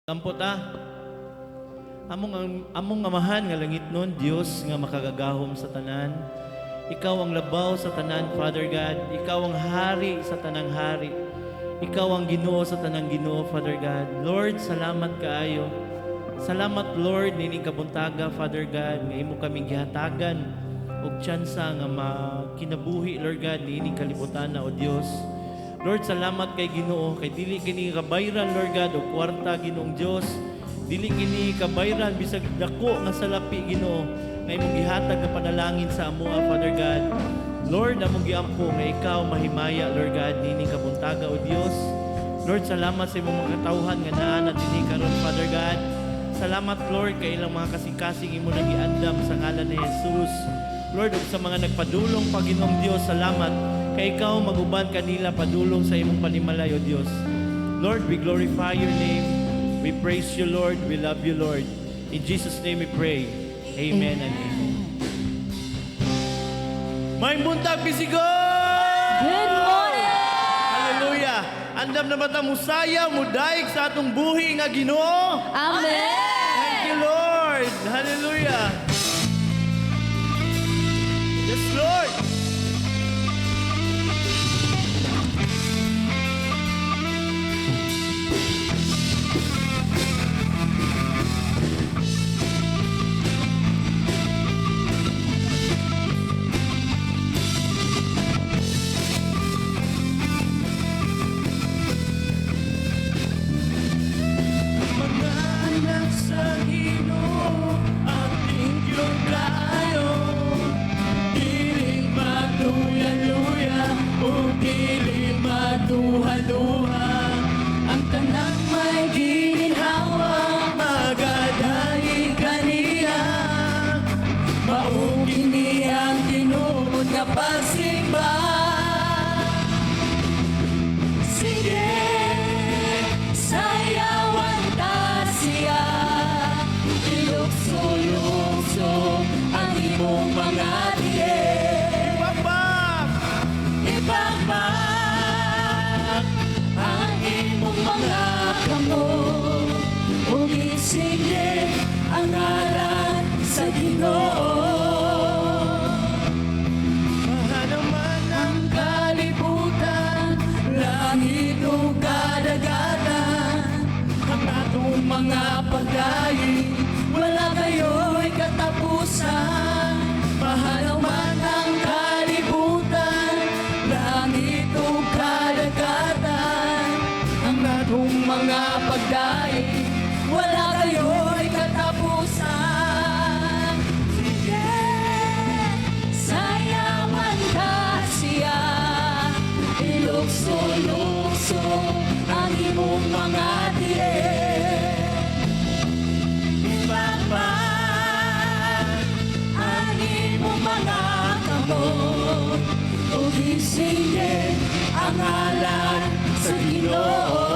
Ampo ta. Among Amahan nga langitnon, Dios nga makagagahom sa tanan. Ikaw ang labaw sa tanan, Father God. Ikaw ang hari sa tanang hari. Ikaw ang Ginoo sa tanang Ginoo, Father God. Lord, salamat kaayo. Salamat, Lord, nining kabuntaga, Father God, nga imo kaming gihatagan og tsansa nga makinabuhi, Lord God, niining kalibutan na, O Dios. Lord, salamat kay Ginoo kay dili kini kabayran, Lord God, og kwarta, Ginoong Dios. Dili kini kabayran bisag dako nga salapi, Ginoo, nga imong gihatag nga panalangin sa amoa, Father God. Lord, among giampo nga ikaw mahimaya, Lord God, nining kabuntaga, O Dios. Lord, salamat sa imong mga katawhan nga naa na dinhi karon, Father God. Salamat, Lord, kay ilang mga kasing-kasing imo nang giandam sa ngalan ni Jesus. Lord, ug sa mga nagpadulong pa, Ginoong Dios, salamat kay ikaw maguban kanila padulong sa imong panimalay, O Dios. Lord, we glorify your name. We praise you, Lord. We love you, Lord. In Jesus' name we pray. Amen and amen. Maayong buntag, Pisigo! Good morning! Hallelujah! Andam na ba ta musayaw, mudayeg sa atong buhi nga Ginoo? Amen! Thank you, Lord! Hallelujah! Yes, Lord! Mga anak sa Ginoo, ang tingyon kaayo. Dili magluya-luya o dili magduha-duha. Ang tanang may gininhawa, magadayeg kaniya. Mao kini ang tinuod nga pagsimba. Sige, sayawan ta siya. Ilukso-lukso ang imong mga tiil. Ipakpak! Ipakpak ang imong mga kamot ug isingit ang ngalan sa Ginoo. Mahal man ang Ang kalibutan, langit ug kadagatan, ang atong mga pagdaig, wala kayo'y katapusan. Mahal man ang kalibutan, langit ug kadagatan, ang atong mga pagdaig, wala kayo'y katapusan. Sige, sayawan ta siya. Ilukso-lukso ang imong mga tiil. Ipakpak ang imong mga kamot ug isingit ang ngalan sa Ginoo.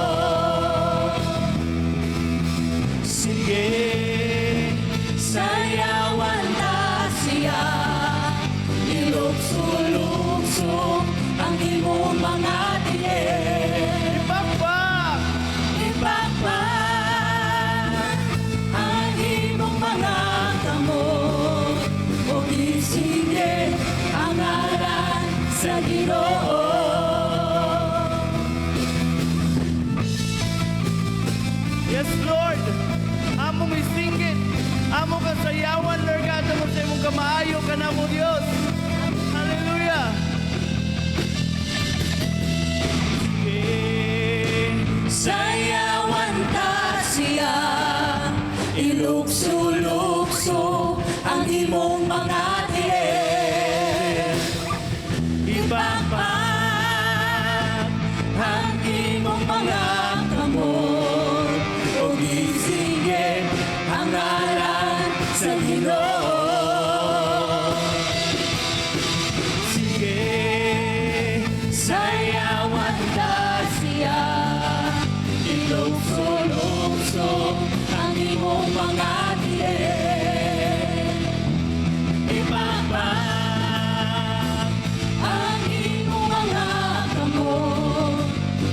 Sige, sayawan ta siya. Ilukso-lukso ang imong mga tiil. Ipakpak! Ipakpak ang imong mga kamot ug isingit ang ngalan sa Ginoo. Yes, Lord! Among isingit, among kasayawan, Lord God, tungod sa imong kamaayo kanamo, Dios. Hallelujah! Sige, sayawan ta siya. Ilukso-lukso ang imong mga tiil. Ipakpak! Ang imong mga kamot ug isingit ang ngalan sa Ginoo. Sige, sayawan ta siya. Ilukso-lukso ang imong mga tiil. Ipakpak ang imong mga kamot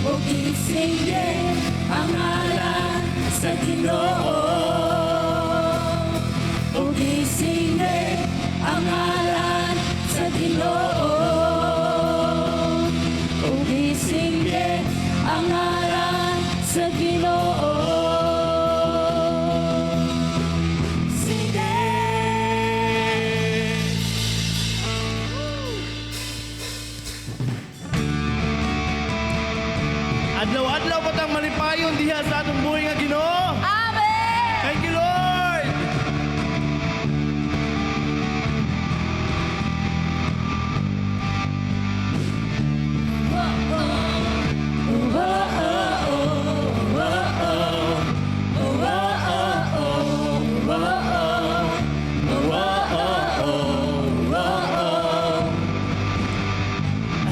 ug isingit ang ngalan sa Ginoo. Ug isingge ang ngalan sa Ginoo. Ug isingge ang ngalan sa Ginoo. Sige. Adlaw-adlaw patang malipayon diha sa atong buhi nga Ginoo. Amen. Thank you, Lord.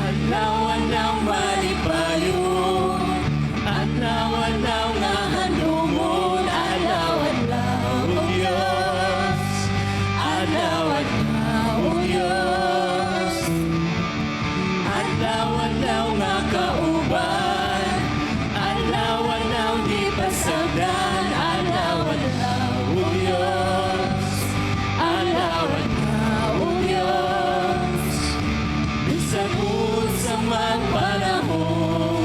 Adlaw-adlaw malipayon, adlaw-adlaw nga handumon, adlaw-adlaw, O Diyos, adlaw-adlaw, O Diyos, adlaw-adlaw nga kauban, adlaw-adlaw di pasagdan, adlaw-adlaw, O Diyos, adlaw-adlaw, O Diyos. Bisan unsa man panahon,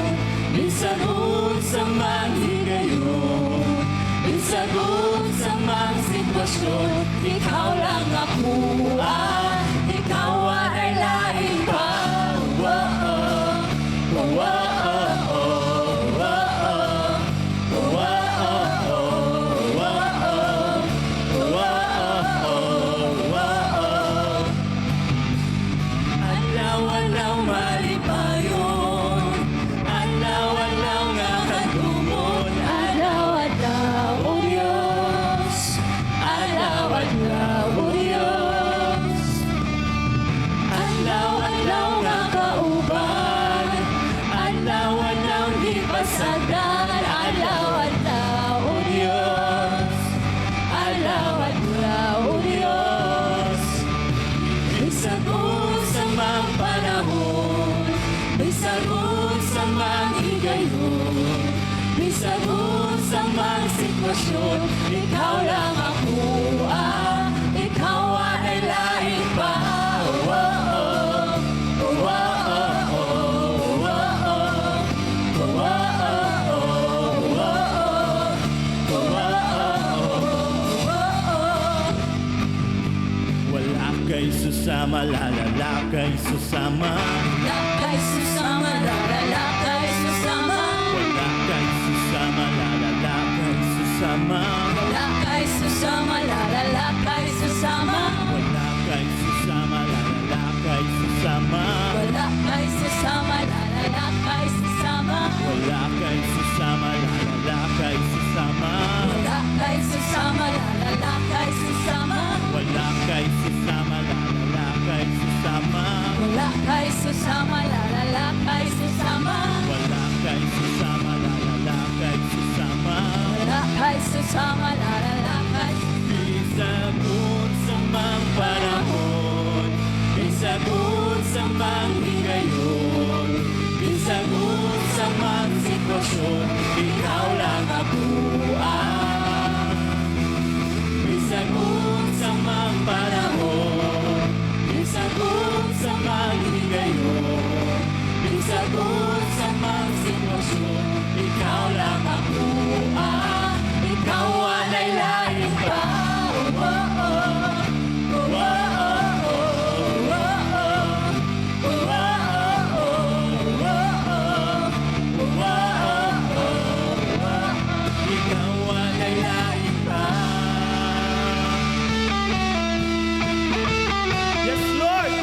bisan unsa man higayon, bisan unsa man sitwasyon, ikaw lang akoa, ikaw walay lain pa. Whoa, whoa, whoa. Adlaw-adlaw malipayon, adlaw-adlaw nga handumon, adlaw-adlaw, O Diyos, adlaw-adlaw, O Diyos, adlaw-adlaw nga kauban, adlaw-adlaw di pasagdan, adlaw-adlaw, O Diyos, adlaw-adlaw, O Diyos. Bisan unsa mang panahon, bisan unsa mang higayon, bisan unsa mang sitwasyon, ikaw lang akoa, ikaw walay lain pa. Whoa. Wala kay susama, la la la kay susama. La kay susama, la la la kay susama. Wala kay susama, la la la kay susama. La kay susama, la la la kay susama. Wala kay susama, la la la kay susama. Wala kay susama, la la la kay susama. Wala kay susama, la la la kay susama. Wala kay susama, la la la kay susama. Wala kay susama, la la la kay susama. Wala kay susama, la la la kay susama. Wala kay susama, la la la kay susama. Wala kay susama, la la la kay. Bisan unsa mang panahon, bisan unsa mang higayon, bisan unsa mang sitwasyon, ikaw lang akoa. Bisan unsa mang panahon, bisan unsa mang higayon, bisan unsa mang sitwasyon, ikaw lang akoa, ikaw walay lain pa. Whoa. Ikaw walay lain pa. Yes, Lord!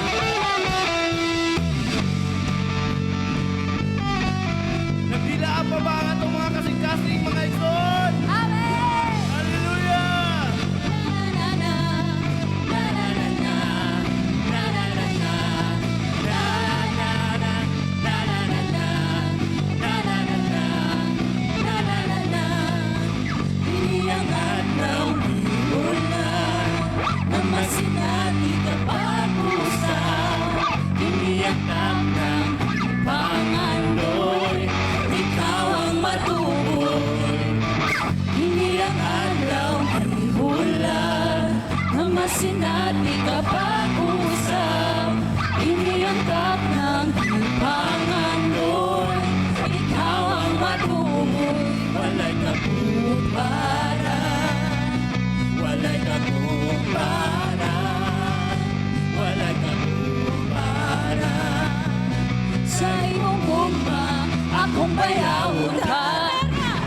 Sa imong gugma, akong bayawon ka.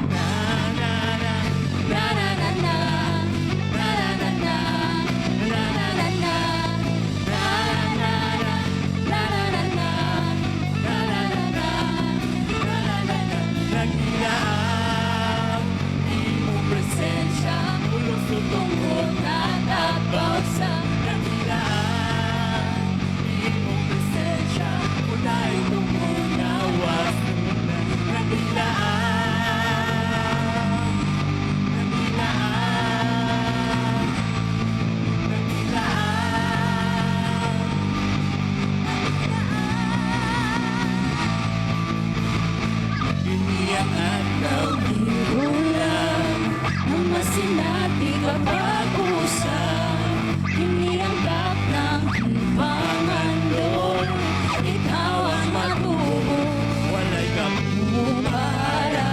Na na na. Na na na na, na na na na, na na na na, na na na, na na na, na na na na, na na na na. Naghilaang Imong presensya, Pulong tungod natabaw sa Naghilaang imong presensya, Ulay tungod gawas na. Naghilaang, naghilaang, naghilaang. Kini ang adlaw. Gihulam ang masinati kapag usap. Kini ang daknang pangandon. Ikaw ang matubo Walay kumpara.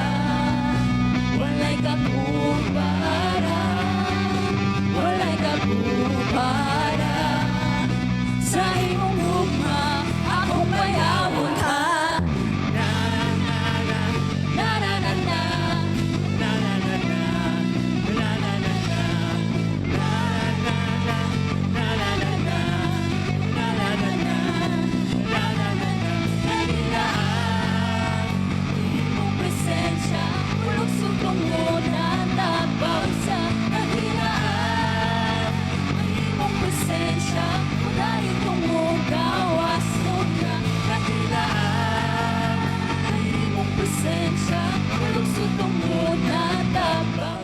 Walay kakumpara. Walay kakumpara. Sa imong gugma, akong bayawon ka. Na na na. Na na na na. Na na na na. Na na na na. Na na na. Na na na na. Na na na na. Na na na na. Naghilaang imong presensya, Pulong tungod natabaw sa. Naghilaang ang imong presensya, Dahil tungod gawas na. Naghilaang ang imong presensya, Pulong tungod natabaw.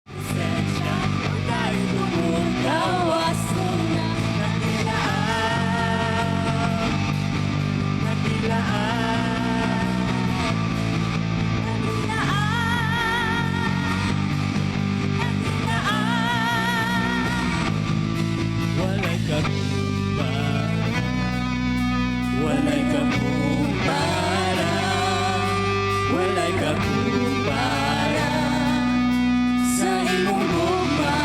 Presensya, dahil tungod gawas na. Naghilaang, naghilaang. Naghilaang, naghilaang. Walay kakumpara. Walay kakumpara. Walay kakumpara. Sa imong gugma,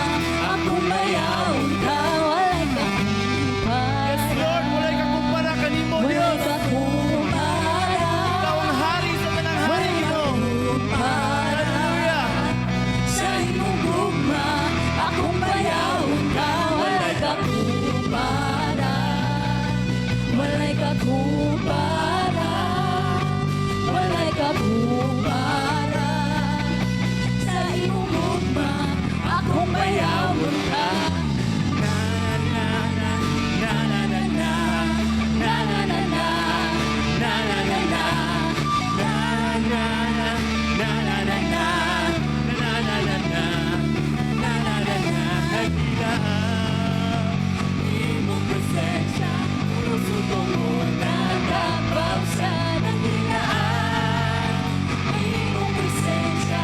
akong bayawon ka. Walay kakumpara. Yes, Lord, walay kakumpara kanimo, Walay Dios. kakumpara. Ikaw ang hari sa tanang hari, Ginoo. Kumpara. Hallelujah. Sa imong gugma, akong bayawon ka. Walay kakumpara. Walay kakumpara. Walay kakumpara. Sa imong gugma, akong bayawon ka. Na na na. Na na na na. Na na na na. Na na na na. Na na na. Na na na na. Na na na na. Na na na na. Naghilaang Imong presensya, pulong tungod natabaw sa. Naghilaang ang imong presensya,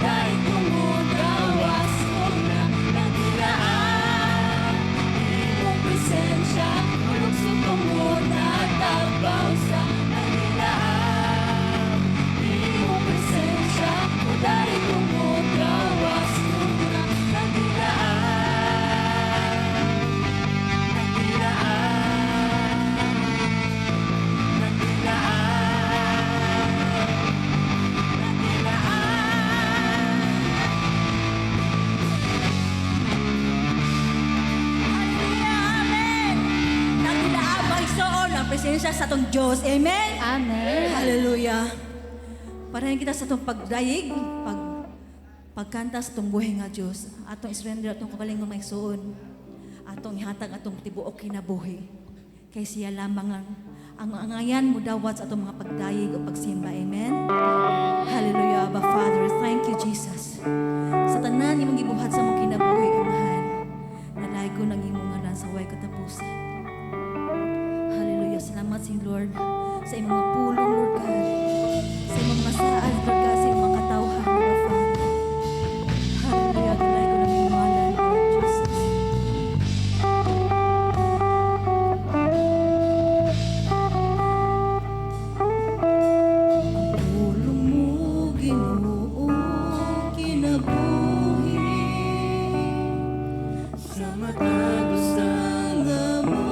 dahil tungod gawas na. Naghilaang imong presensya, pulong tungod natabaw sa. Naghilaang imong presensya, dahil tungod gawas na. Naghilaang, naghilaang, naghilaang, naghilaang. Hallelujah! Amen! Nagilaab ang igsoon ang presensya sa atong Diyos. Amen? Amen. Hallelujah! Parahin kita sa atong pagdayeg, pagkanta sa atong buhay nga Diyos. Atong isurrender atong kagalingon, mga igsoon. Atong ihatag atong tibuok kinabuhi. Kay siya lamang ang angayan mo dawat sa atong mga pagdayeg o pagsimba. Amen? Hallelujah, Abba Father. Thank you, Jesus. Sa tanan imong gibuhat sa among kinabuhi, Amahan. Dalaygon ang imong ngalan sa way katapusan. Hallelujah. Salamat sa Lord sa imong mga pulong, Lord God. Sa imong mga saad, Lord God, sa imong mga katawhan, Abba Father. Hallelujah. Dalaygon ang imong ngalan, Lord Jesus. Ang pulong mo, Ginoo, kinabuhi Sa matag usa nga mo.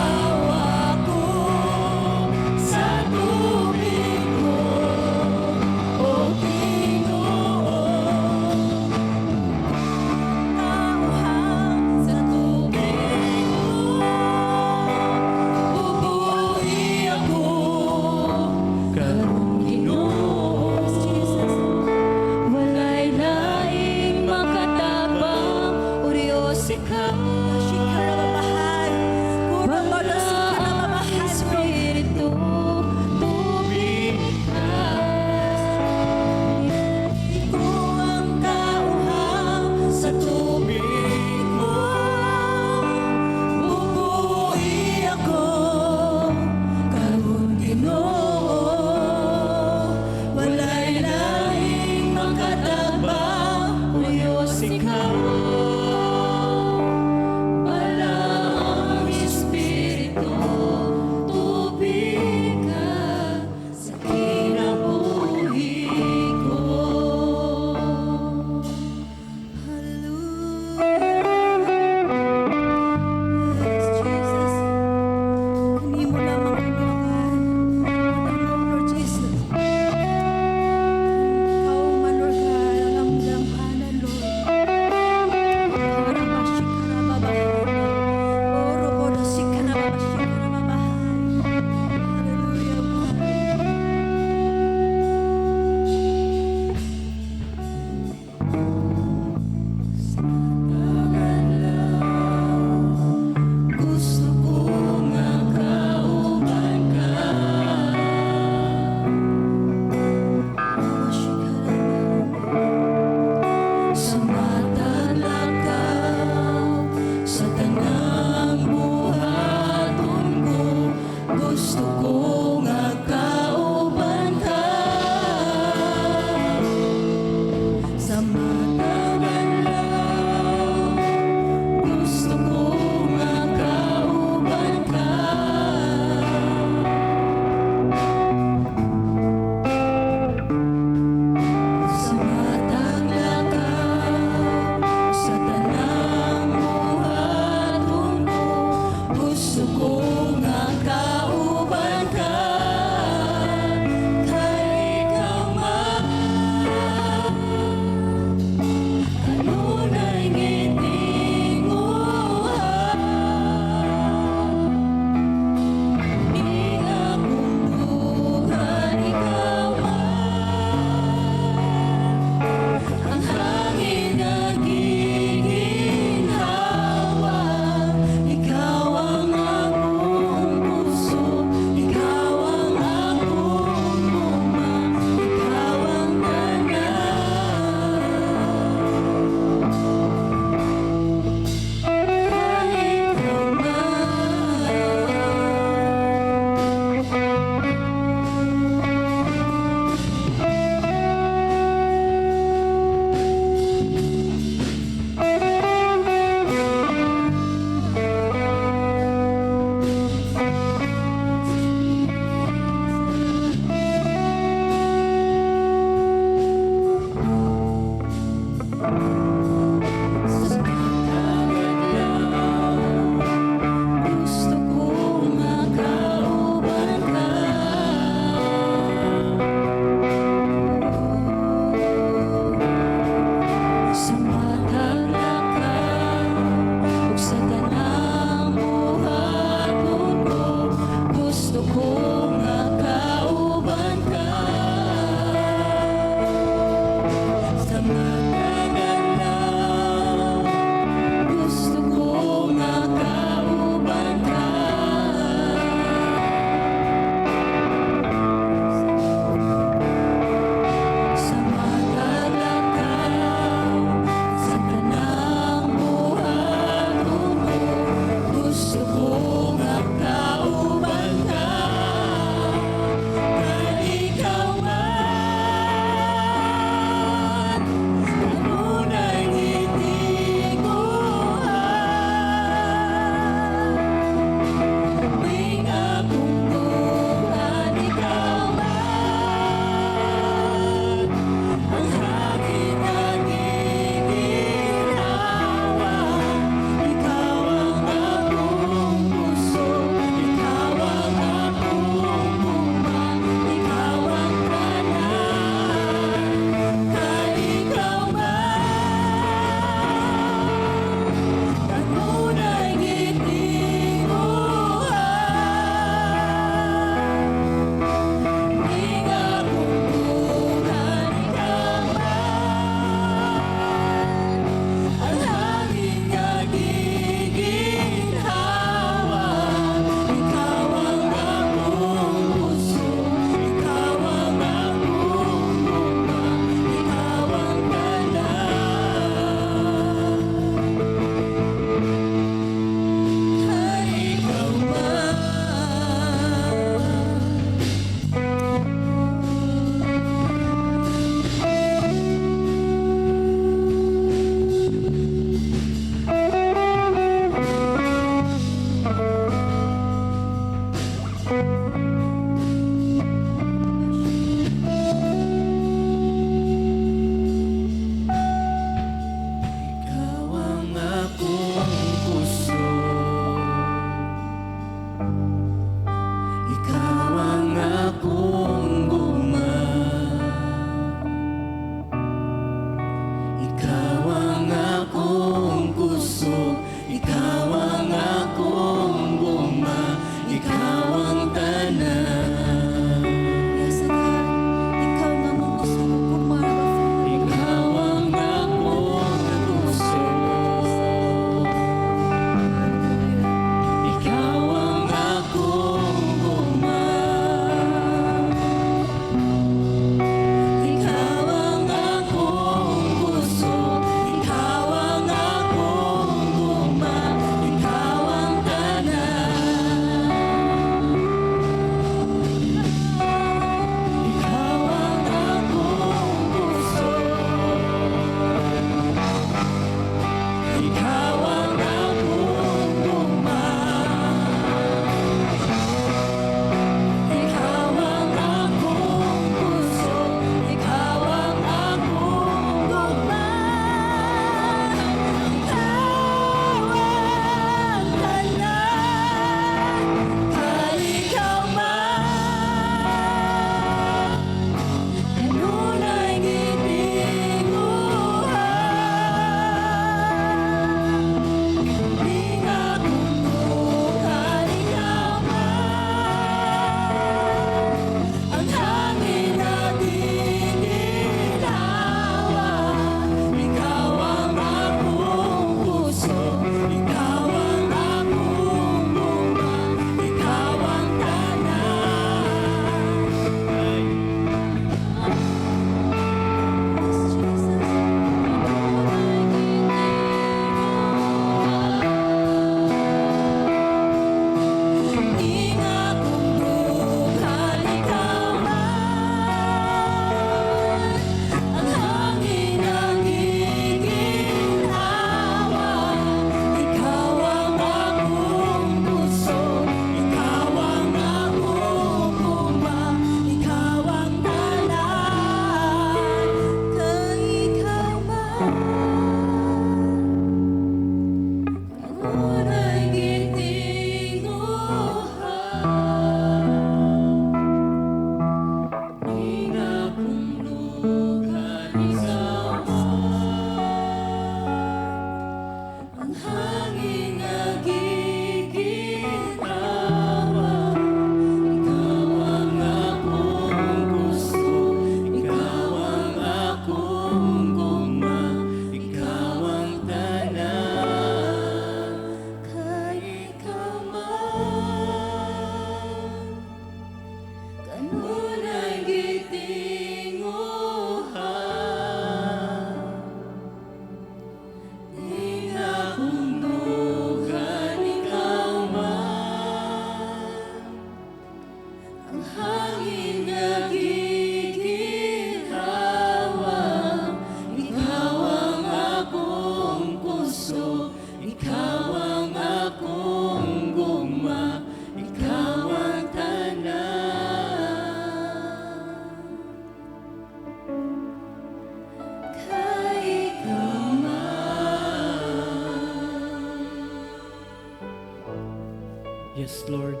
Yes, Lord.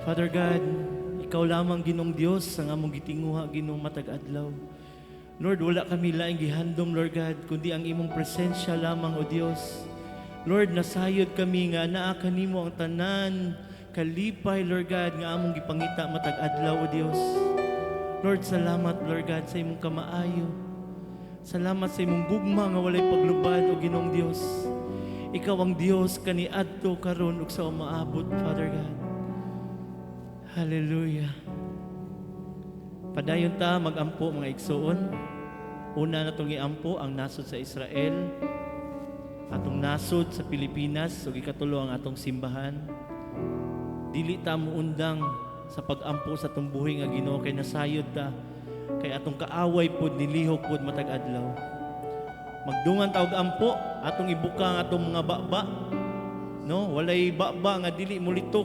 Father God, Ikaw lamang, Ginoong Dios, ang among gitinguha, Ginoong, matag adlaw. Lord, wala kami laing gihandom, Lord God, kundi ang imong presensya lamang, O Dios. Lord, nasayod kami nga naa kanimo ang tanan kalipay, Lord God, nga among gipangita matag adlaw, O Dios. Lord, salamat, Lord God, sa imong kamaayo. Salamat sa imong gugma nga walay paglubad, O Ginoong Dios. Ikaw ang Dios kaniadto, karon ug sa umaabot, Father God. Hallelujah. Padayon ta magampo, mga igsuon. Una na tong iampo ang nasod sa Israel, atong nasod sa Pilipinas, ug ikatulo ang atong simbahan. Dili ta muundang sa pagampo sa atong buhi nga Ginoo kay nasayod ta kay atong kaaway pod nilihok pod matag adlaw. Magdungan ta og ampo, atong ibuka ang atong mga baba. No, walay baba nga dili mulitok.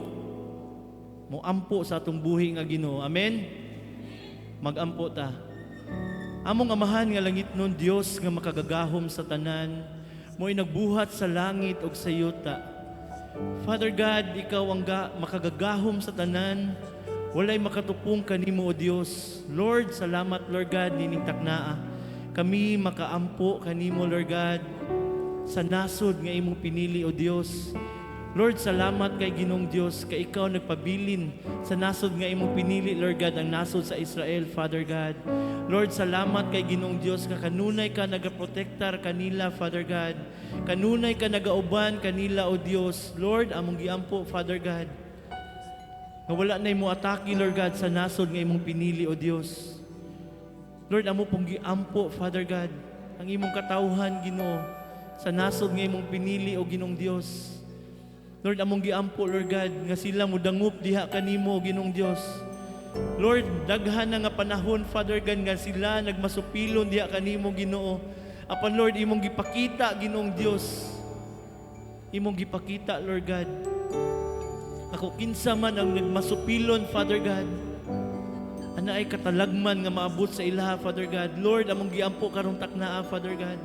Mo ampo sa atong buhi nga Ginoo. Amen. Magampo ta. Among Amahan nga langitnon, Dios nga makagagahom sa tanan, mo'y nagbuhat sa langit ug sa yuta. Father God, ikaw ang makagagahom sa tanan. Walay makatupong kanimo, O Dios. Lord, salamat, Lord God, nining taknaa. Kami makaampo kanimo, Lord God, sa nasod nga imong pinili, O Dios. Lord, salamat kay Ginoong Dios kay ikaw nagpabilin sa nasod nga imong pinili, Lord God, ang nasod sa Israel, Father God. Lord, salamat kay Ginoong Dios nga kanunay ka nagaprotektar kanila, Father God. Kanunay ka nagauban kanila, O Dios. Lord, among giampo, Father God, nga wala na mo atake, Lord God, sa nasod nga imong pinili, O Dios. Lord, amo pong giampo, Father God, ang imong katawhan, Ginoo, sa nasod nga imong pinili, O Ginoong Dios. Lord, among giampo, Lord God, nga sila mudangop diha kanimo, Ginoong Dios. Lord, daghan na nga panahon, Father God, nga sila nagmasupilon diha kanimo, Ginoo. Apan, Lord, imong gipakita, Ginoong Dios. Imong gipakita, Lord God. Ako kinsa man ang nagmasupilon, Father God, ana ay katalagman nga maabot sa ilaha, Father God. Lord, among giampo karong taknaa, Father God,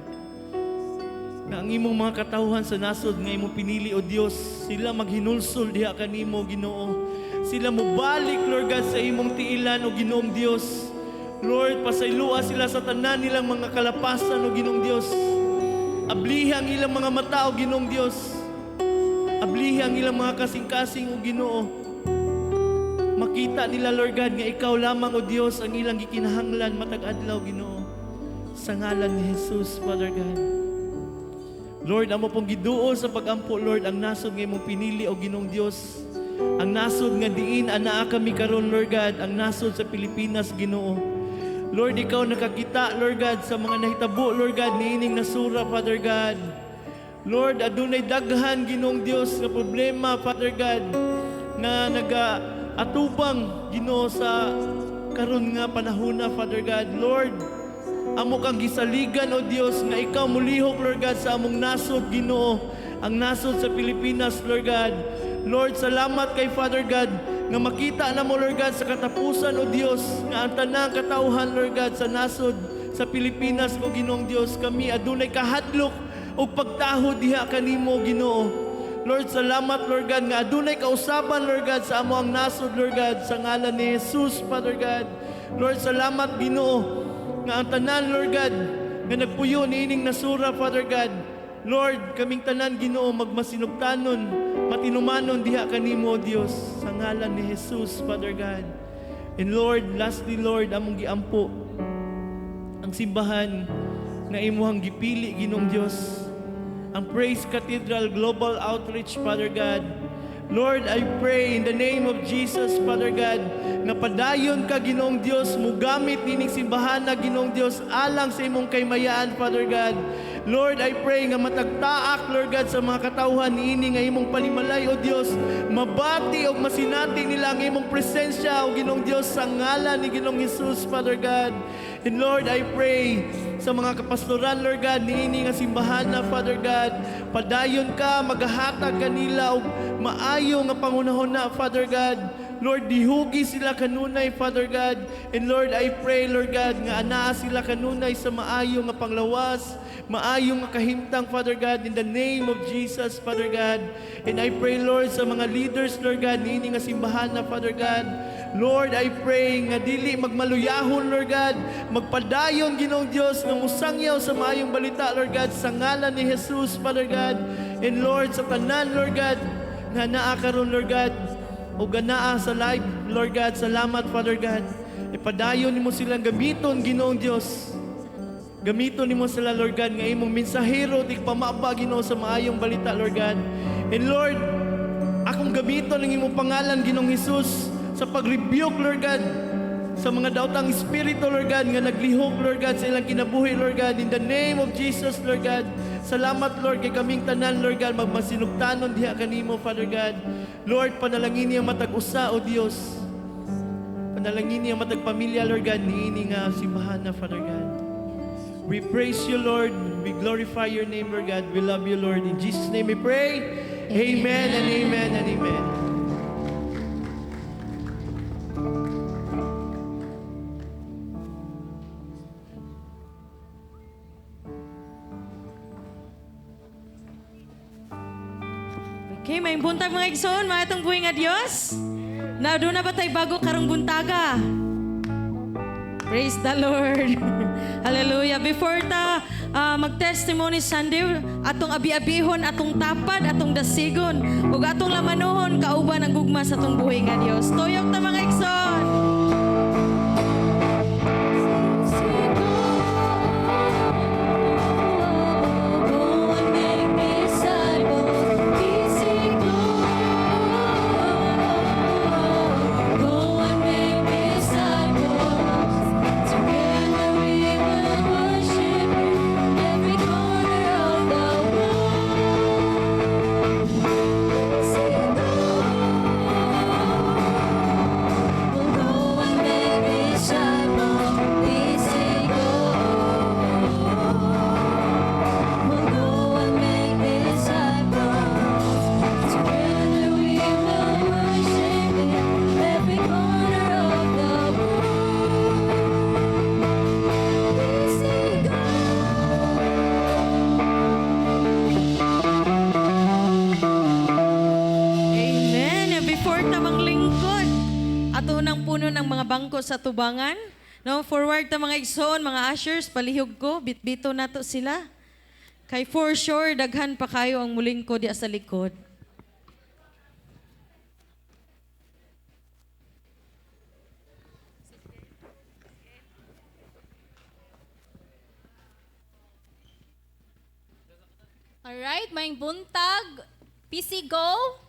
nga ang imong mga katawhan sa nasod nga imong pinili, O Dios, sila maghinulsol diha kanimo, Ginoo. Sila mobalik, Lord God, sa imong tiilan, O Ginoong Dios. Lord, pasaylua sila sa tanan nilang mga kalapasan, O Ginoong Dios. Ablihi ang ilang mga mata, O Ginoong Dios. Ablihi ang ilang mga kasing-kasing, O Ginoo. Makita nila, Lord God, nga ikaw lamang, O Dios, ang ilang gikinahanglan matag adlaw, Ginoo. Sa ngalan ni Jesus, Father God. Lord, amo pong giduol sa pagampo, Lord, ang nasod nga imong pinili, O Ginoong Dios. Ang nasod nga diin anaa kami karon, Lord God, ang nasod sa Pilipinas, Ginoo. Lord, ikaw nakakita, Lord God, sa mga nahitabo, Lord God, niining nasura, Father God. Lord, adunay daghan, Ginoong Dios, nga problema, Father God, nga naga atubang, Ginoo, sa karon nga panahon na, Father God. Lord, amo kang gisaligan, O Dios, nga ikaw mulihok, Lord God, sa among nasod, Ginoo, ang nasod sa Pilipinas, Lord God. Lord, salamat kay Father God nga makita na mo, Lord God, sa katapusan, O Dios, nga ang tanang katawhan, Lord God, sa nasod sa Pilipinas, O Ginoong Dios, kami adunay kahadlok ug pagtaho diha kanimo, Ginoo. Lord, salamat, Lord God, nga adunay kausaban, Lord God, sa amo ang nasod, Lord God, sa ngalan ni Jesus, Father God. Lord, salamat, Ginoo, nga ang tanan, Lord God, nga nagpuyo niining nasura, Father God. Lord, kaming tanan, Ginoo, magmasinugtanon, matinumanon diha kanimo, Dios, sa ngalan ni Jesus, Father God. And Lord, lastly, Lord, among giampo ang simbahan nga imuhang gipili, Ginoong Dios, ang Praise Cathedral Global Outreach, Father God. Lord, I pray in the name of Jesus, Father God, nga padayon ka, Ginoong Dios, mugamit nining simbahan na, Ginoong Dios, alang sa imong kaymayaan, Father God. Lord, I pray nga matagtaak, Lord God, sa mga katawhan niini nga imong panimalay, O Dios, mabati og masinati nila ang imong presensya, O Ginoong Dios, sa ngalan ni Ginoong Jesus, Father God. And Lord, I pray sa mga kapastoran, Lord God, niini nga simbahan na, Father God, padayon ka, maghahatag kanila og maayo nga pangunahon na, Father God. Lord, dihugi sila kanunay, Father God. And Lord, I pray, Lord God, nga anaa sila kanunay sa maayo nga panglawas, maayo nga kahimtang, Father God, in the name of Jesus, Father God. And I pray, Lord, sa mga leaders, Lord God, niini nga simbahan na, Father God. Lord, I pray nga dili magmaluyahon, Lord God, magpadayon, Ginoong Dios, nga musangyaw sa maayong balita, Lord God, sa ngalan ni Jesus, Father God. And Lord, sa tanan, Lord God, nga naa karon, Lord God, o ganaa sa live, Lord God, salamat, Father God. Ipadayon nimo silang gamiton, Ginoong Dios. Gamiton nimo sila, Lord God, nga imong mensahero, di pamaba, Ginoo, sa maayong balita, Lord God. And Lord, akong gamiton ang imong pangalan, Ginoong Hesus, sa pag-rebuke, Lord God, sa mga daotang espiritu, Lord God, nga naglihok, Lord God, sa ilang kinabuhi, Lord God, in the name of Jesus, Lord God. Salamat, Lord, kay kaming tanan, Lord God, magmasinugtanon diha kanimo, Father God. Lord, panalangin ang matag usa, O Dios. Panalangin ang matag pamilya, Lord God, niini nga simbahan na, Father God. We praise you, Lord. We glorify your name, Lord God. We love you, Lord. In Jesus' name we pray. Amen and amen and amen. Okay, may buntag, mga igsoon, mga itong buhi nga Dios. Na doon na ba tayo bago karong buntaga? Praise the Lord. Hallelujah. Before ta mag-testimony Sunday, atong abi-abihon, atong tapad, atong dasigon, ug atong lamanuhon kauban ang gugma sa atong buhi nga Dios. Tuyok ta, mga igsoon. Go and make disciples. Go. Go and make disciples. Together we will worship in every corner of the world. Say go. We'll go and make disciples. We say go. We'll go and make disciples. Together we will worship in every corner of the world. We say go. Amen. Before ta manglingkod, ato nang puno ng mga bangko sa tubangan. No, forward ta, mga igsoon, mga ushers, palihog ko, bitbito nato sila. Kay for sure daghan pa kayo ang mulingkod diya sa likod. Alright, maayong buntag. PC Go.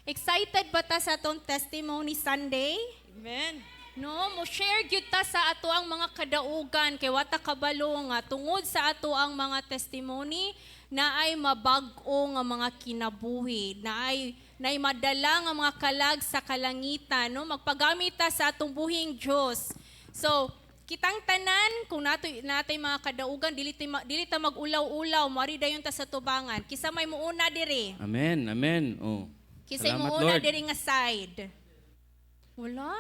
Excited ba ta sa atong Testimony Sunday? Amen. No, mo share gyud ta sa ato ang mga kadaugan kay wata kabalo nga tungod sa ato ang mga testimony na ay mabag-o nga mga kinabuhi, na ay naay madala nga mga kalag sa kalangitan, no? Magpagamit ta sa atong buhing Dios. So, kitang tanan kung nato natay mga kadaugan, dili ta mag-ulaw-ulaw, moari dayon ta sa tubangan. Kinsa may muuna diri? Amen, amen. Oh. Kinsa Salamat, muuna Lord. diri nga side? Wala.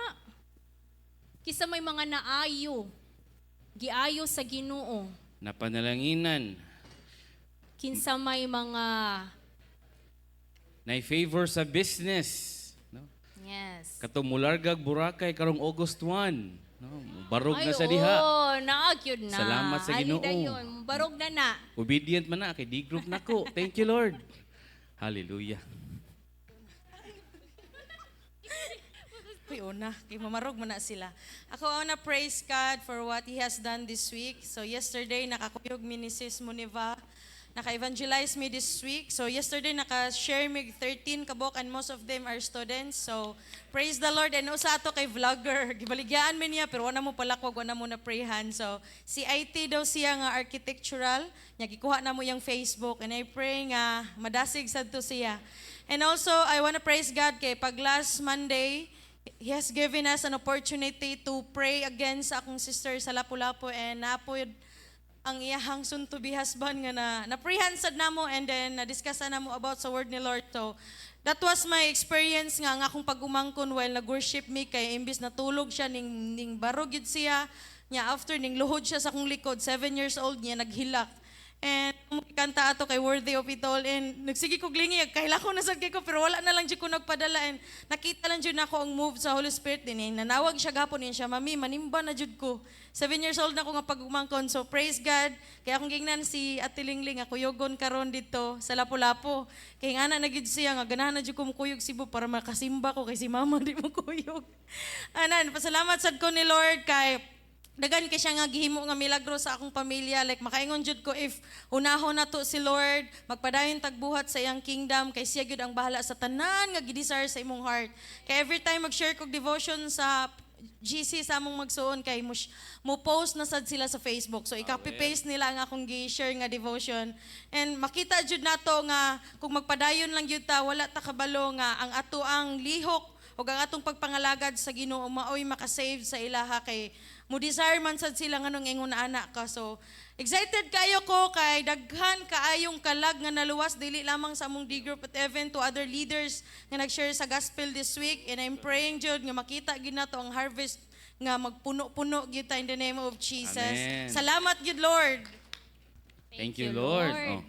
Kinsa may mga naayo? Giayo sa Ginoo. Napanalanginan. Kinsa may mga Nay favor sa business. No? Yes. Kato mulargag Boracay karong August 1. No? Barog Ay, na sa diha. Oo, naagyod na. Salamat sa Ali Ginoo. dayon, barog na na. Obedient man na kay D group nako. Thank you, Lord. Hallelujah. Uy, una, kay mamarog man na sila. Ako una, praise God for what He has done this week. So yesterday, nakakuyog mi ni Sis Muniva. Naka-evangelize me this week. So yesterday, naka-share mi 13 kabok and most of them are students. So praise the Lord. And usa ato kay vlogger. Gibaligyaan mi niya, pero wala mo palakwag, wala mo na prayhan. So si IT daw siya nga architectural. Nya gikuha na mo yung Facebook. And I pray nga madasig sad to siya. And also, I wanna praise God kay pag last Monday, He has given us an opportunity to pray against akong sister sa Lapu-Lapu and napoy Ang iyahang soon to be husband nga na naprihan sad namo and then na-discuss na namo about sa word ni Lord. So that was my experience nga ang akong pag-umangkon while nag-worship mi, kay imbis natulog siya, ning barog gyud siya nya. After, ning luhod siya sa akong likod, 7 years old niya, naghilak. And kanta ato kay "Worthy of It All" and nagsige ko glingi, kahilak ko na sad kay ko, pero wala na lang jud ko nagpadala. And nakita lang jud nako ang move sa Holy Spirit din eh. Nanawag siya gapon niya siya, "Mami, manimba na jud ko." 7 years old na ko nga pag-umangkon. So praise God. Kaya akong gingnan si Ate Lingling, ako yogon karon dito sa Lapu-Lapu. Kay nga na gyud siya nga ganahan na jud ko mukuyog Cebu para makasimba ko, kay si Mama di mo kuyog. Anan, pasalamat sad ko ni Lord kay daghan kay siya nga gihimo nga milagro sa akong pamilya. Like, makaingon jud ko, if unahon nato si Lord, magpadayon tagbuhat sa iyang kingdom, kay siya gyud ang bahala sa tanan nga gi-desire sa imong heart. Kay every time mag-share kog devotion sa GC sa among magsuon, kay mo post na sad sila sa Facebook. So i-copy paste nila ang akong gi-share nga devotion. And makita jud nato nga kung magpadayon lang gyud ta, wala ta kabalo nga ang ato ang lihok ug ang atong pagpangalagad sa Ginoo maoy makasave sa ilaha, kay mo desire man sad sila nganong ingon na anak ka. So excited kayo ko kay daghan kaayong kalag nga naluwas, dili lamang sa among D group but even to other leaders nga nag-share sa gospel this week. And I'm praying jud nga makita gyud nato ang harvest nga magpuno-puno gyud ta in the name of Jesus. Amen. Salamat gyud, Lord. Thank you, Lord. Oh.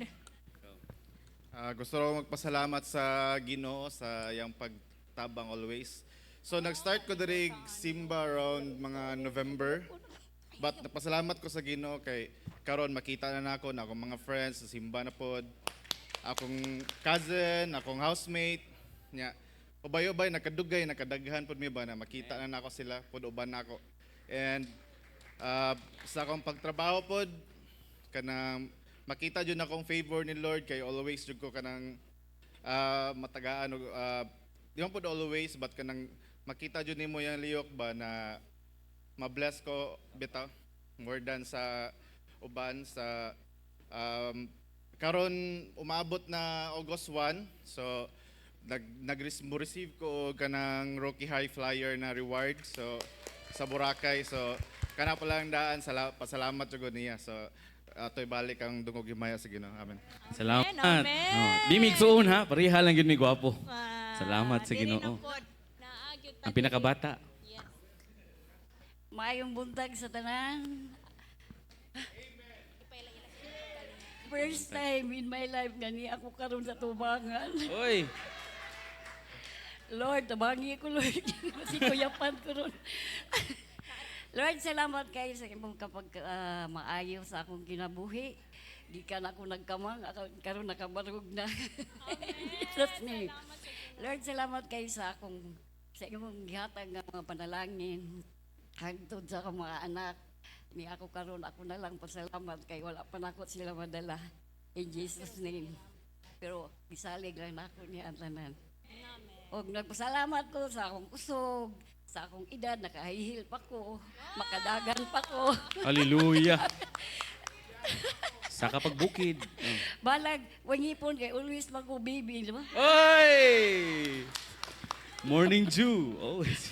Gusto ko magpasalamat sa Ginoo sa iyang pagtabang always. So nag-start ko diri simba around mga November. But napasalamat ko sa Ginoo kay karon makita na nako na akong mga friends sa simba na pod. Akong cousin, akong housemate, nya. Ubay-ubay nakadugay, nakadaghan pod mi ba na makita na nako sila pod, uban nako. And sa akong pagtrabaho pod, kanang makita jud akong favor ni Lord, kay always jud ko kanang matagaan og di man pod always, but kanang makita jud nimo yang lihok ba na ma-bless ko bitaw more than sa uban. Sa karon umabot na August 1, so nag nag mo receive ko og kanang Rocky High Flyer na reward, so sa Boracay. So kana pa lang daan, pasalamat jud ko niya. So atoy balik ang dungog himaya sa Ginoo. Amen. Salamat. Amen. Oh, di migsuon ha, pareha lang gyud mi gwapo. Ah, Salamat sa diri Ginoo. na pod. Naa gyud ta Ang pinakabata. diri. Yes. Maayong buntag sa tanan. First time in my life nga ni ako karon sa tubangan. Oy. Lord, tabangi ko, Lord. Si Kuya Pan ko ron. Lord, salamat kayo sa imong kapag maayo sa akong kinabuhi. Gikan ako nagkamang, karon nakabarog na. In Jesus' name. Lord, salamat kayo sa imong gihatag nga mga panalangin. Hangtod sa akong mga anak. Ni ako karon, ako na lang pasalamat kay wala pa nako sila madala. In Jesus' name. Pero gisalig lang nako niya ang tanan. Og nagpasalamat ko sa akong kusog, sa akong edad, nakahihil pa ko, makadagan pa ko. Hallelujah. Sa kapagbukid. Oh. Balag, wangipon kay always mag baby, di ba? Oy! Morning dew. Always.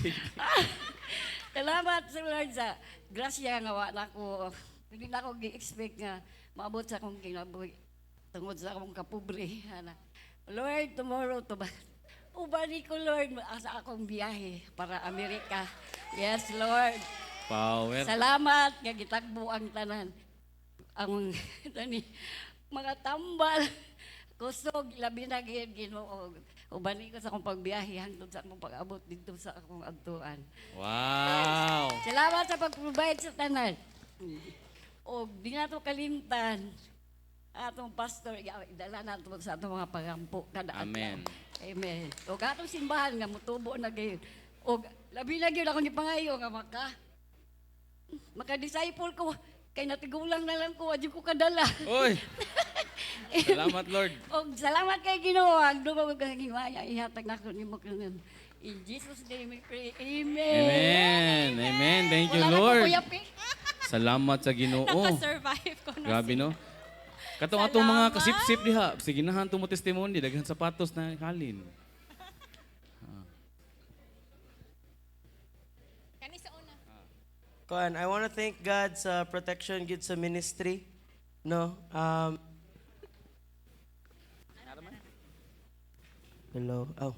Salamat sa Lord sa grasya nga wa na ko. Hindi na ako gi-expect nga maabot sa akong kinabuhi tungod sa akong kapobre. Ana. Lord, tomorrow to ba? Ubani ko, Lord, sa akong biyahe para Amerika. Yes, Lord. Power. Salamat nga gitagbo ang tanan. Ang tani mga tambal, kusog, labi na gyud, Ginoo. Ubani ko sa akong pagbiyahe hangtod sa akong pag-abot dito sa akong adtuan. Wow. Salamat sa pag-provide sa tanan. O di nato kalimtan atong pastor, idala nato sa atong mga pagampo kada adlaw. Amen. Amen. O atong simbahan nga mutubo na gayon. O labi na gyud akong gipangayo nga maka disciple ko kay natigulang na lang ko, adyo ko kadala. Oy. Salamat, Lord. Og salamat kay Ginoo, ang dungog kang himaya ihatag nako nimo karon. In Jesus' name we pray. Amen. Amen. Amen. Thank you, Wala na ko, Lord. Kuya P. Salamat sa Ginoo. Naka-survive ko na. Grabe, no? Katong atong mga Salamat. kasipsip diha, sige na mo testimony, daghan sapatos na halin. Kani sa una. Kuan, I want to thank God sa protection gid sa ministry. No? Hello. Oh.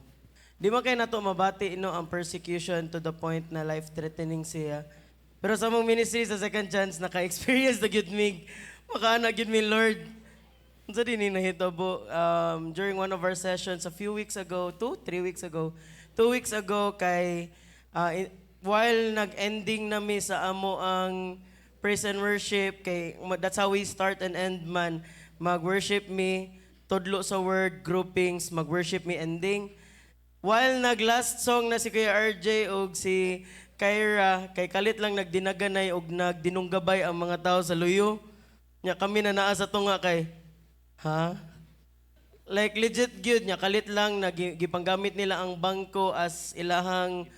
Di man kay nato mabati, no, ang persecution to the point na life-threatening siya. Pero sa among ministry sa Second Chance, naka-experience na gyud mig. Makaana gyud mi, "Lord. Unsa din ni nahitabo?" During one of our sessions a few weeks ago, 2, 3 weeks ago, 2 weeks ago, kay while nag-ending na mi sa amo ang praise and worship, kay that's how we start and end man. Mag-worship mi, tudlo sa word, groupings, mag-worship mi, ending. While nag-last song na si Kuya RJ og si Kyra, kay kalit lang nagdinaganay og nagdinunggabay ang mga tao sa luyo. Nya kami na naa sa tunga kay, ha? Like legit gyud nya kalit lang na gipanggamit nila ang bangko as ilahang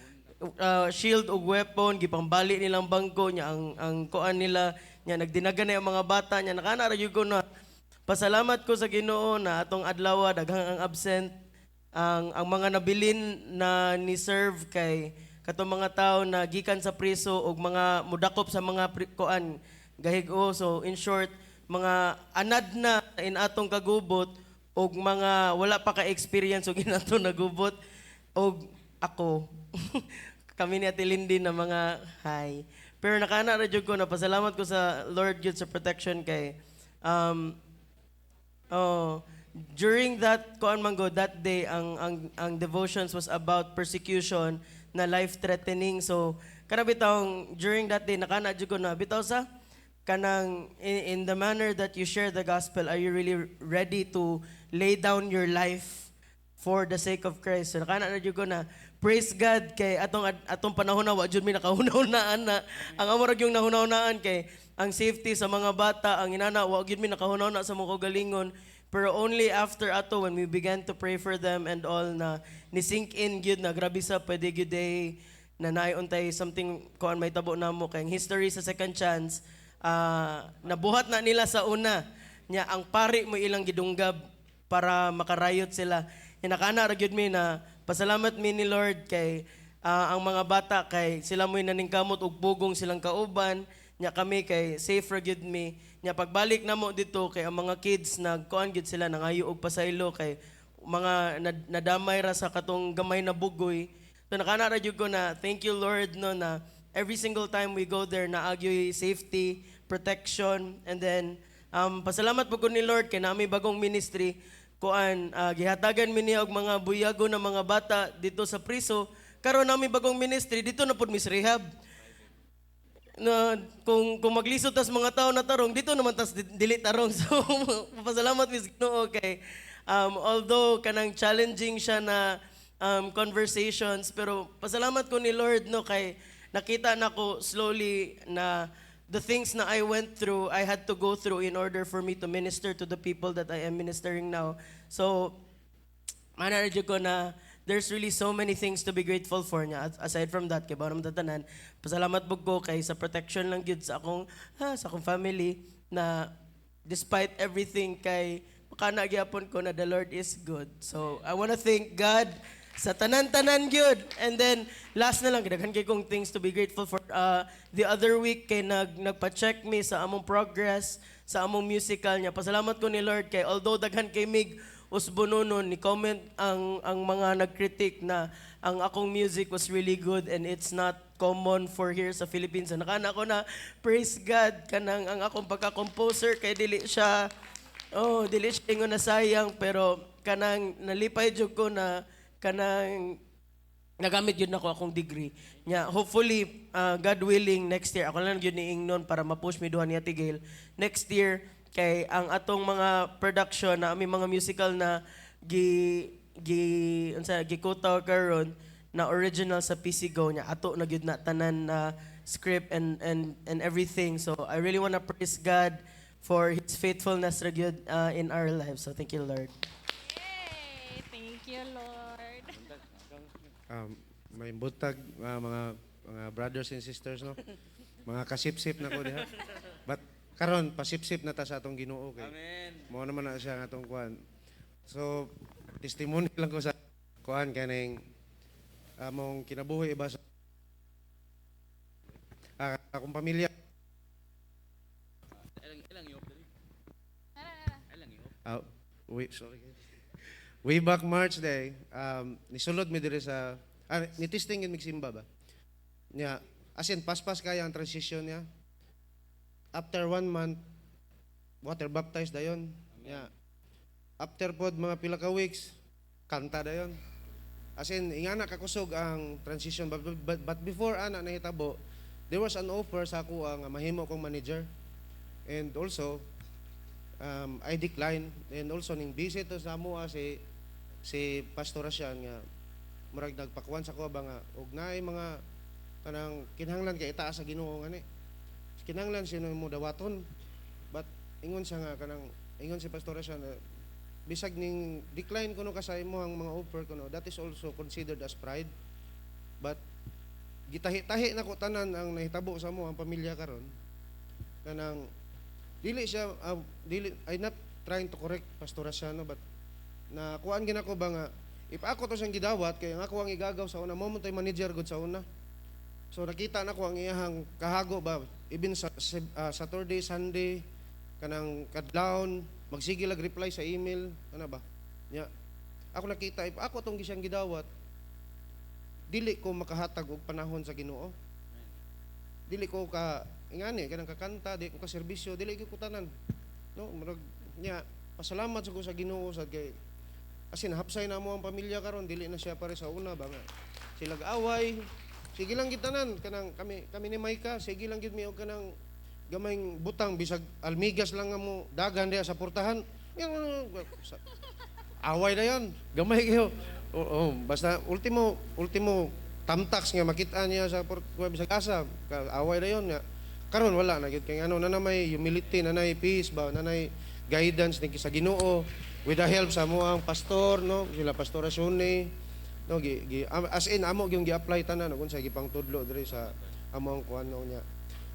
shield ug weapon, gipangbali nilang bangko nya ang kuan nila nya nagdinaganay ang mga bata nya nakana ra gyud ko na pasalamat ko sa Ginoo na atong adlaw daghang ang absent, ang mga nabilin na ni serve kay katong mga tao na gikan sa priso ug mga mudakop sa mga kuan gahig-o. So in short, mga anad na in atong kagubot ug mga wala pa ka-experience og inato nagubot og ako, kami ni Ate Lindy na mga hi. Pero nakana ra jud ko na pasalamat ko sa Lord gyud sa protection kay oh, during that kuan man go, that day ang devotions was about persecution na life threatening. So kana bitawng during that day nakana jud ko na bitaw sa kanang in the manner that you share the gospel, are you really ready to lay down your life for the sake of Christ? So nakana na jud ko na praise God kay atong panahon na wa jud mi nakahuna-hunaan na ang amo ra gyung nahuna-hunaan kay ang safety sa mga bata, ang inana, wa gyud mi nakahuna-huna sa mga kaugalingon. Pero only after ato, when we began to pray for them and all, na ni sink in gyud na grabe sa pwede gyud day na naay untay something kuan may tabo namo kay ang history sa Second Chance, nabuhat na nila sa una nya ang pari mo ilang gidunggab para makarayot sila. Inakana ra gyud mi na pasalamat mi ni Lord kay ang mga bata kay sila mo'y naningkamot og pugong silang kauban nya kami kay safe ra gyud mi. Nya pagbalik namo dito kay ang mga kids nagkuan gyud sila, nangayo og pasaylo kay mga nadamay ra sa katong gamay na bugoy. So nakana ra gyud ko na thank you, Lord, no, na every single time we go there naa gyoy safety, protection. And then pasalamat po ko ni Lord kay nami bagong ministry kuan, gihatagan mi niya og mga buyago na mga bata dito sa priso. Karon nami bagong ministry dito na pud mi sa rehab na kung maglisod tas mga tao na tarong dito naman tas dili tarong. So pasalamat mi sa Ginoo kay although kanang challenging siya na conversations, pero pasalamat ko ni Lord, no, kay nakita nako slowly na the things na I went through, I had to go through in order for me to minister to the people that I am ministering now. So mana jud ko na there's really so many things to be grateful for niya. Aside from that, kay naman tatanan, pasalamat pud ko kay sa protection lang gyud sa akong family na despite everything kay makana gyapon ko na the Lord is good. So I wanna thank God sa tanan-tanan gyud. And then last na lang, daghan kay kong things to be grateful for. The other week kay nagpa-check mi sa among progress sa among musical niya. Pasalamat ko ni Lord kay although daghan kay mig usbononon ni comment ang mga nag-critic na ang akong music was really good and it's not common for here sa Philippines. So, nakana ko na praise God kanang ang akong pagka-composer kay dili siya, oh, dili siya ingon na sayang, pero kanang nalipay jud ko na kanang nagamit yun ako akong degree. Nya, hopefully, God willing, next year, ako lang yun niingnon para ma-push mi duha ni Ate Gail. Next year, kay ang atong mga production na aming mga musical na gi gi unsa gikutaw karon na original sa PC Go niya ato na gyud na tanan na script and everything. So I really want to praise God for his faithfulness ra gyud in our lives. So thank you, Lord. Yay! Thank you, Lord. May butag mga brothers and sisters, no, mga kasipsip na ko diha, but karon pasipsip na ta sa atong Ginoo kay Amen. Mao naman na siya ang atong kuan. So testimony lang ko sa kuan kaning among kinabuhi iba sa akong pamilya. Ilang ilang yok dali. Wait, sorry. Way back March day, nisulod mi diri sa ni testing yun migsimba ba. Nya, as in paspas kaya ang transition niya. After one month, water baptized dayon. Nya. After pod mga pila ka weeks, kanta dayon. As in, ingana kakusog ang transition. But before ana nahitabo, there was an offer sa ako ang mahimo kong manager. And also, I decline. And also, ning busy to sa amoa si Pastor Asian nga murag nagpakuan sa ko ba nga og naay mga kanang kinahanglan kay itaas sa Ginoo ngani. Kinahanglan sino mo dawaton. But ingon siya nga kanang ingon si Pastor Asian na bisag ning decline kuno ka sa imong mga offer kuno, that is also considered as pride. But gitahi-tahi nako tanan ang nahitabo sa amo ang pamilya karon. Kanang dili siya dili, I not trying to correct Pastor Asiano, but na kuan ginako ba nga if ako to siyang gidawat kay ang ako ang igagaw sa una mo mo to'y manager gud sa una. So nakita nako ang iyahang kahago ba, even sa Saturday, Sunday, kanang kadlawon magsige lag reply sa email ana ba. Nya ako nakita, if ako tong gisiyang gidawat, dili ko makahatag og panahon sa Ginoo. Dili ko ka ingani kanang kakanta, di ko ka serbisyo, dili ko tanan. No, murag nya pasalamat sa ko sa Ginoo sad kay as in hapsay na mo ang pamilya karon, dili na siya pare sa una ba nga. Sila away, sige lang gid tanan kanang kami kami ni Maika, sige lang gid mi og kanang gamayng butang bisag almigas lang nga mo dagan diha sa portahan. Away na yon, gamay kayo. Oo, basta ultimo ultimo tamtax nga makita niya sa port bisag asa, away na yon nga. Karon wala na gyud kay ano na may humility, na nay peace ba, na nay guidance ni sa Ginoo with the help sa mo ang pastor, no, sila Pastor Asune, no, gi, gi as in amo gyung gi-apply tanan no, kung sa gipangtudlo diri sa amo ang kuan no niya.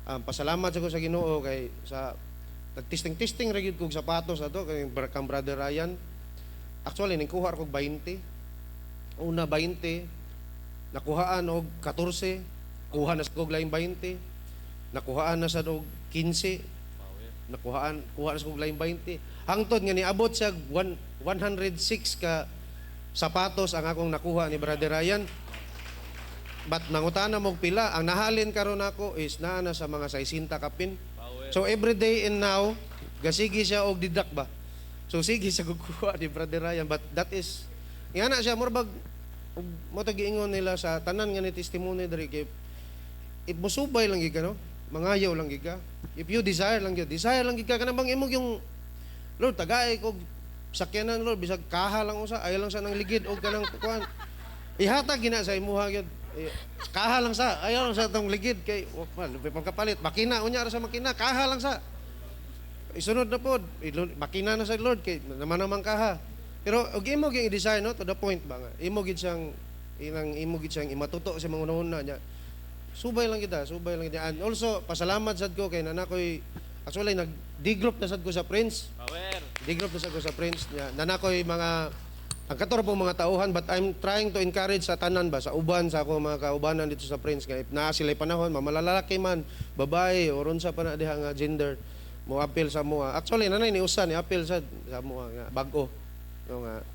Pasalamat sa ko sa Ginoo kay sa nagtesting-testing ra gyud kog sapatos ato kay kang Brother Ryan. Actually ning kuha ra kog 20. Una 20, nakuhaan og 14, kuha na sa kog laing 20, nakuhaan na sa og 15, nakuhaan kuha na sa kog laing 20. Hangtod nga niabot siya 106 ka sapatos ang akong nakuha ni Brother Ryan. But nangutana mo pila, ang nahalin karon nako is naa na sa mga 60 kapin. So every day and now, gasigi siya og deduct ba. So sige sa kukuha ni Brother Ryan, but that is nga na siya murag ug mo to giingon nila sa tanan nga ni testimony diri kay if musubay lang gid ka, no, mangayaw lang gid ka, if you desire lang gyud, desire lang gid ka, kanang bang imong yung Lord, tagay kog sakyanan, Lord, bisag kaha lang usa, ayaw lang sa nang ligid og kanang kuan, ihatag gina sa imuha gyud. Eh, kaha lang sa, ayaw lang sa tong ligid kay wa pagkapalit makina, unya ra sa makina, kaha lang sa isunod na pod, makina na sa Lord kay naman naman kaha. Pero og imo gyud i-desire, no, to the point ba nga imo gid siyang ilang imo gid siyang imatuto sa mga unahuna niya, subay lang kita, subay lang kita. And also pasalamat sad ko kay nanakoy, actually nag D-group na sad ko sa Prince. Power. D-group na sad ko sa Prince niya, nanakoy mga ang kator po mga tauhan, but I'm trying to encourage sa tanan ba, sa uban sa ako mga kaubanan dito sa Prince nga if naa sila panahon, mamalalaki man, babae or unsa pa na diha nga gender, mo appeal sa mua. Actually nanay ni usa ni appeal sa mua nga bag-o, no, nga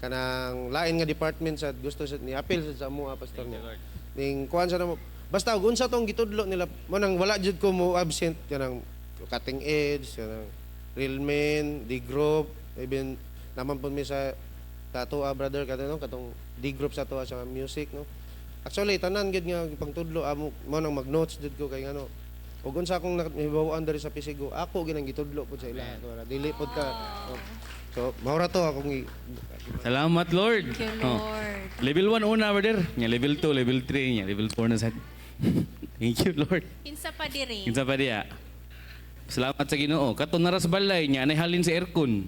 kanang lain nga department sad gusto sad ni appeal sad sa mua, pastor niya ning kuan sa namo. Basta og unsa tong gitudlo nila mo nang wala jud ko mo absent kanang cutting edge, kanang real men, D group, even naman po mi sa ato brother kato, no, katong D group sa ato sa music, no. Actually tanan gid nga pangtudlo amo mo nang mag-notes jud ko kay ngano ug unsa akong nahibaw-an diri sa PCGO, ako ginang gitudlo pud sa ila. Dili pud ka, oh. So mao ra to akong Salamat, Lord. Thank you, Oh. Lord. Level 1 una, brother. Nya level 2, level 3, nya level 4 na sad. Thank you, Lord. Kinsa pa diri? Kinsa pa diya? Salamat sa Ginoo. Kato na ra sa balay nya anay halin sa aircon.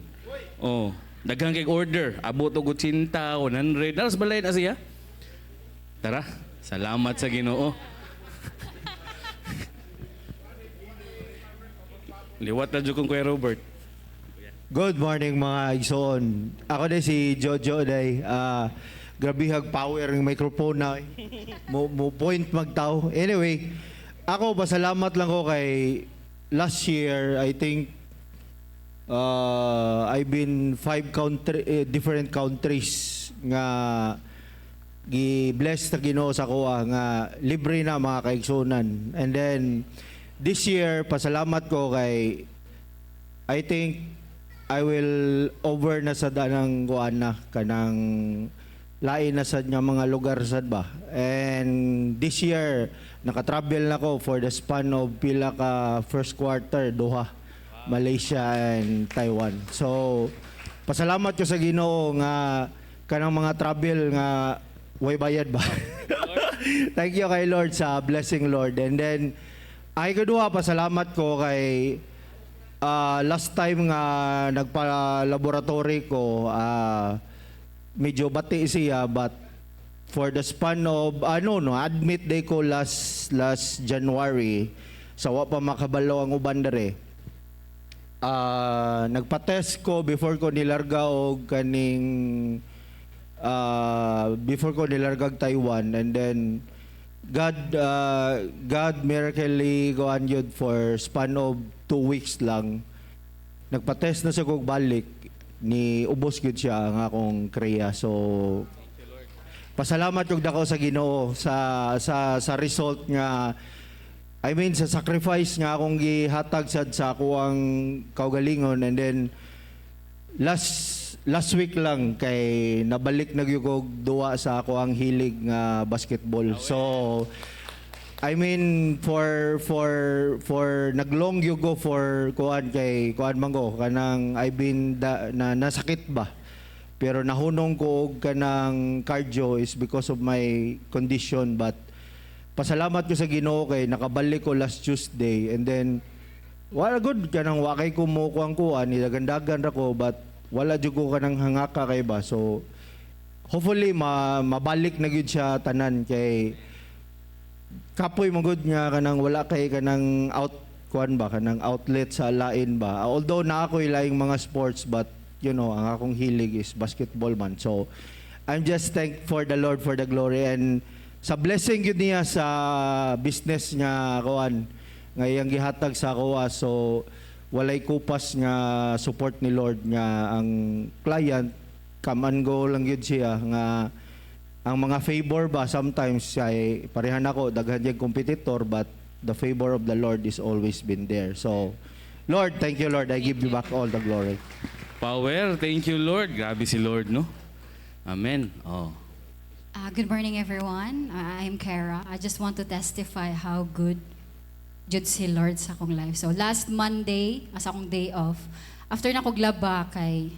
Oh, daghan kay order. Abot og 80, 100. Nara sa balay na siya. Tara, salamat sa Ginoo. Liwat na jud kong Kuya Robert. Good morning, mga igsoon. Ako day si Jojo day. Grabihag power ng microphone na. Eh. Mo point magtaw. Anyway, ako pasalamat lang ko kay last year, I think I've been five country, different countries nga gi-bless sa Ginoo sa akoa nga libre na, mga kaigsunan. And then this year, pasalamat ko kay I think I will over na sa danang kuan na kanang lain na sad nga mga lugar sad ba. And this year naka-travel na ko for the span of pila ka first quarter, duha, Malaysia and Taiwan. So pasalamat ko sa Ginoo nga kanang mga travel nga way bayad ba. Thank you kay Lord sa blessing, Lord. And then ay kaduha, pasalamat ko kay last time nga nagpa-laboratory ko, medyo bati siya, but for the span of ano, no, admit day ko last last January sa wa pa makabalo ang uban dere. Nagpa-test ko before ko nilarga og kaning before ko nilargag Taiwan, and then God miraculously kuan yun, for span of 2 weeks lang nagpa-test na sa kog balik ni ubos gyud siya ang akong crea. So pasalamat kog dako sa Ginoo sa result nga, I mean, sa sacrifice nga akong gihatag sad sa akuang kaugalingon. And then last last week lang kay nabalik na gyud kog duwa sa ako ang hilig nga basketball. So I mean, for naglong gyud ko for kuan kay kuan man ko kanang I been da, na nasakit ba. Pero nahunong ko og kanang cardio is because of my condition, but pasalamat ko sa Ginoo kay nakabalik ko last Tuesday, and then wala good kanang wa kay ko mo kuang kuan, nidagandagan ra ko, but wala jud ko kanang hangaka kay ba. So hopefully mabalik na gyud siya tanan kay kapoy mo gud nga kanang wala kay kanang out kuan ba, kanang outlet sa lain ba, although na ako'y laing mga sports, but ang akong hilig is basketball man. So I'm just thank for the Lord for the glory and sa blessing gyud niya sa business nga kuan nga iyang gihatag sa akoa. So walay kupas nga support ni Lord nga ang client come and go lang gyud siya, nga ang mga favor ba, sometimes ay parehan ako daghan yung competitor, but the favor of the Lord is always been there. So Lord, thank you, Lord. I give you back all the glory. Power. Thank you, Lord. Grabe si Lord, no? Amen. Oh. Good morning, everyone. I'm Kara. I just want to testify how good jud si Lord sa akong life. So, last Monday, as akong day off, after na kog laba kay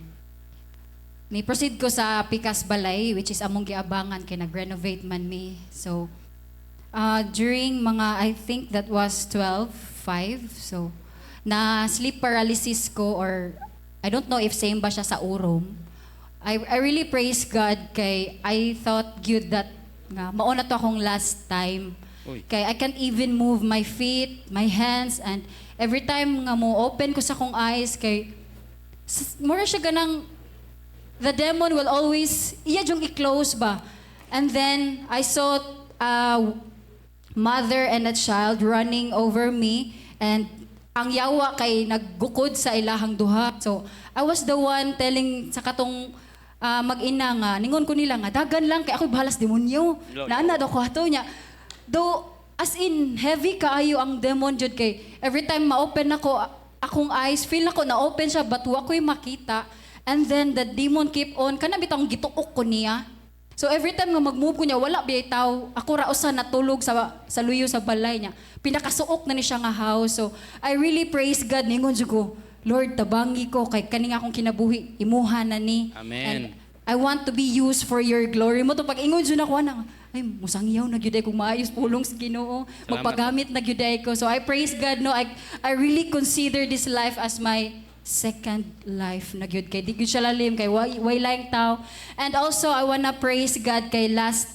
ni proceed ko sa Pikas Balay, which is among giabangan kay nag-renovate man mi. So, during mga, I think that was 12:05. So, na sleep paralysis ko or I don't know if same ba siya sa urom. I really praise God kay I thought gyud that nga mao na to akong last time. Uy. Kay I can't even move my feet, my hands, and every time nga mo open ko sa akong eyes kay mura siya ganang the demon will always iya jung i-close ba. And then I saw a mother and a child running over me, and ang yawa kay naggukod sa ilahang duha. So I was the one telling sa katong mag-ina nga ningon ko nila nga dagan lang kay ako'y bahala sa demonyo. Naana daw ko ato niya. Though as in heavy kaayo ang demon jud kay every time ma-open nako akong eyes, feel nako na open siya but wa ko'y makita. And then the demon keep on kana bitong gituok ko niya. So every time nga mag-move ko niya, wala biyay tao. Ako ra usa natulog sa luyo sa balay niya. Pinakasuok na ni siya nga house. So I really praise God. Ningon jud ko, "Lord, tabangi ko kay kani nga akong kinabuhi imuha na ni." Amen. And I want to be used for your glory. Mo to pag ingon jud ako ana, ay musangyaw na gyud ay kung maayos pulong sa Ginoo. Salamat. Magpagamit na gyud ay ko. So I praise God, no. I really consider this life as my second life na gyud kay di gyud siya lalim kay way laing tao. And also I wanna praise God kay last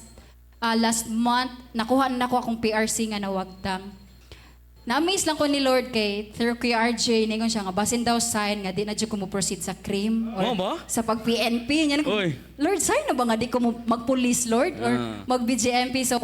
month nakuha na nako akong PRC nga nawagtang. Na-amaze lang ko ni Lord kay through Kuya RJ, ningon siya nga basin daw sign nga di na jud ko mo proceed sa cream or Mo ba? sa pag PNP niya. Oy. Lord, sign na ba nga di ko mo mag-police, Lord, or Ah. mag BJMP? So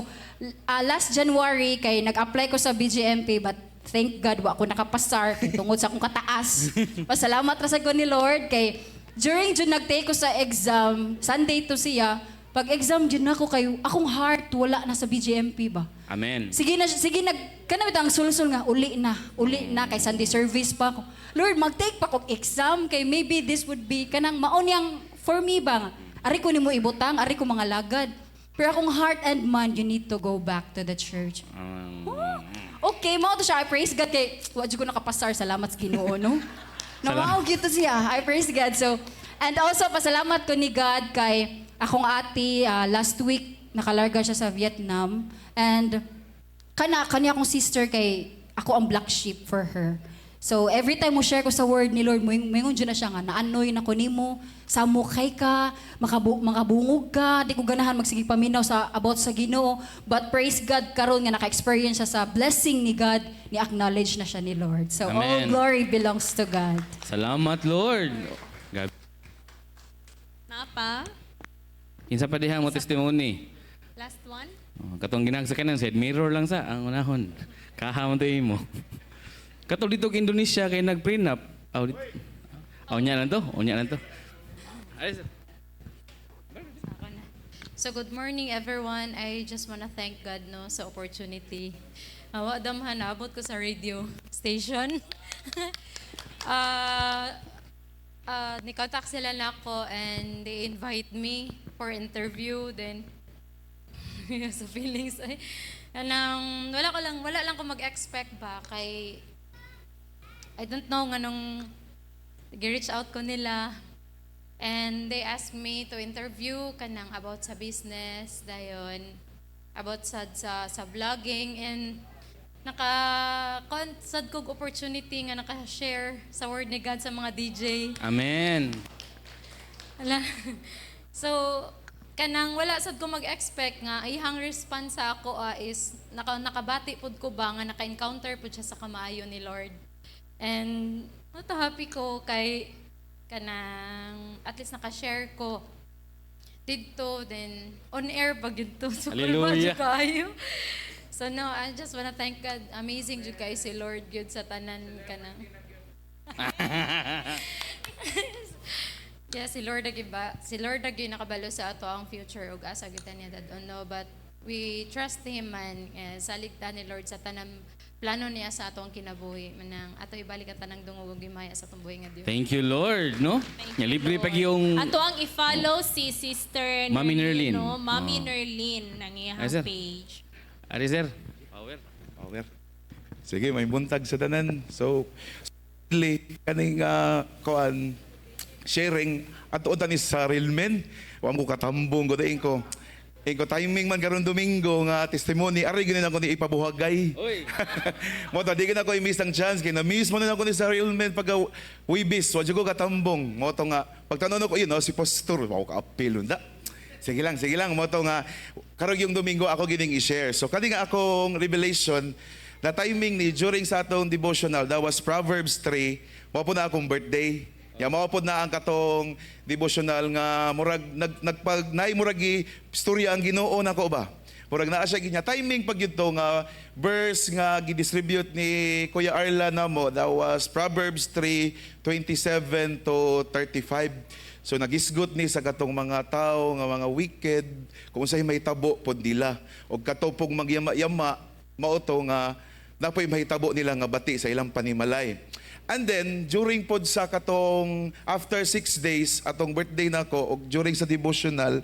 last January kay nag-apply ko sa BJMP, but Thank God wa ko nakapasar kay tungod sa akong kataas. Pasalamat ra sad ko ni Lord kay during jud nag-take ko sa exam, Sunday to siya, pag exam jud nako kay akong heart wala na sa BGMP ba. Amen. Sige na, sige nag kana bitaw ang sulsul nga uli na kay Sunday service pa ako. Lord, mag-take pa kog exam kay maybe this would be kanang mao niyang for me ba nga. Ari ko nimo ibutang, ari ko mga lagad. Pero akong heart and mind, you need to go back to the church. Okay, mao to siya. I praise God kay wa jud ko nakapasar. Salamat sa Ginoo, no? Namao gyud to siya. I praise God. So, and also pasalamat ko ni God kay akong ate last week nakalarga siya sa Vietnam and kana kanya akong sister kay ako ang black sheep for her. So every time mo share ko sa word ni Lord, moingon jud na siya nga naanoy na ko nimo, samo kay ka, makabungog ka, di ko ganahan magsige paminaw sa about sa Ginoo. But praise God karon nga naka-experience siya sa blessing ni God, ni acknowledge na siya ni Lord. So all Amen. glory belongs to God. Salamat, Lord. Gabi. Napa? Kinsa pa diha mo testimony? Last one? Oh, katong ginagsakanan side mirror lang sa ang unahon. Kaha man to imo. Katong dito kay Indonesia kay nag-prenup. Aw, aw nya lang to, unya lang to. Ay, sir. So good morning, everyone. I just wanna thank God, no, sa opportunity. Wa damhan naabot ko sa radio station. Ni-contact sila nako and they invite me for interview, then sa feelings ay anang wala lang ko mag-expect ba kay I don't know nganong gi-reach out ko nila and they asked me to interview kanang about sa business, dayon about sa vlogging, and naka sad kog opportunity nga naka-share sa word ni God sa mga DJ. Amen. Ala. So, kanang wala sad ko mag-expect nga ihang response sa ako is nakabati pud ko ba nga naka-encounter pud siya sa kamaayo ni Lord. And not happy ko kay kanang at least naka-share ko didto, then on air pa gidto. So Hallelujah. kaayo. So no, I just wanna thank God. Amazing jud kaayo si Lord gyud sa tanan kanang. Yeah, si Lord agi ba? Si Lord agi nakabalo sa ato ang future ug asa gyud ta niya dadon, no, but we trust him man, eh, salig ta ni Lord sa tanang plano niya sa atong kinabuhi, manang ato ibalik ang tanang dungog ug himaya sa atong buhi nga Dios. Thank you, Lord, no? Nya libre pa yung Ato ang i-follow si Sister Mami Nerlin. No? Mami Oh. Nerlin ang iyang Ay, sir. page. Ari, sir. Power. Power. Sige, may buntag sa tanan. So, kaning kuan sharing ato ni sa Realmen. Wa mo katambong ko daing ko. Ingo timing man karon Domingo nga testimony ari gini ako ni ipabuhagay. Mo to di gina ko i-miss ang chance kay na-miss mo na ako ni sa Realmen pag Wibis, wa jud ko katambong. Mo to nga pagtanon ko yun, no, si pastor wa ko ka-appeal unda. Sige lang mo to nga karon yung Domingo ako gining i-share. So kani nga akong revelation na timing ni during sa atong devotional, that was Proverbs 3, mao po na akong birthday. Ya mao pod na ang katong devotional nga murag nagpag naay murag gi istorya ang Ginoo nako ba. Murag naa siya ginya timing pag yun to nga verse nga gi-distribute ni Kuya Arla namo, that was Proverbs 3:27 to 35. So nagisgot ni sa katong mga tao nga mga wicked kung unsay mahitabo pod nila og katong magyama-yama mao to nga napoy mahitabo nila nga bati sa ilang panimalay. And then during pod sa katong after 6 days atong birthday nako og during sa devotional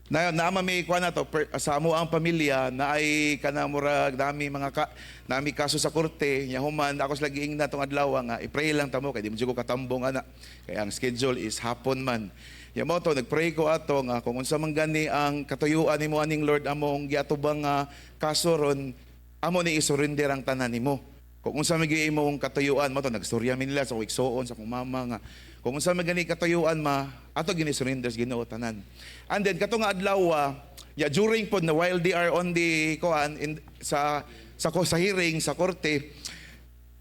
na naama may kuan na to sa amo ang pamilya na ay kana murag dami mga ka, nami kaso sa korte nya human ako sila giingna tong adlaw nga i-pray lang tamo kay di mo jud ko katambong ana kay ang schedule is hapon man. Ya mo to nagpray ko ato nga kung unsa man gani ang katuyuan nimo aning Lord among giatubang nga kaso ron amo ni isurrender ang tanan nimo. Kung unsa man gyud imong katuyuan mo to nagstorya mi nila sa igsuon sa akong mama nga kung unsa man gani katuyuan ma ato gini surrender sa Ginoo tanan. And then kato nga adlaw ya during pod na while they are on the kuan in, sa hearing sa korte,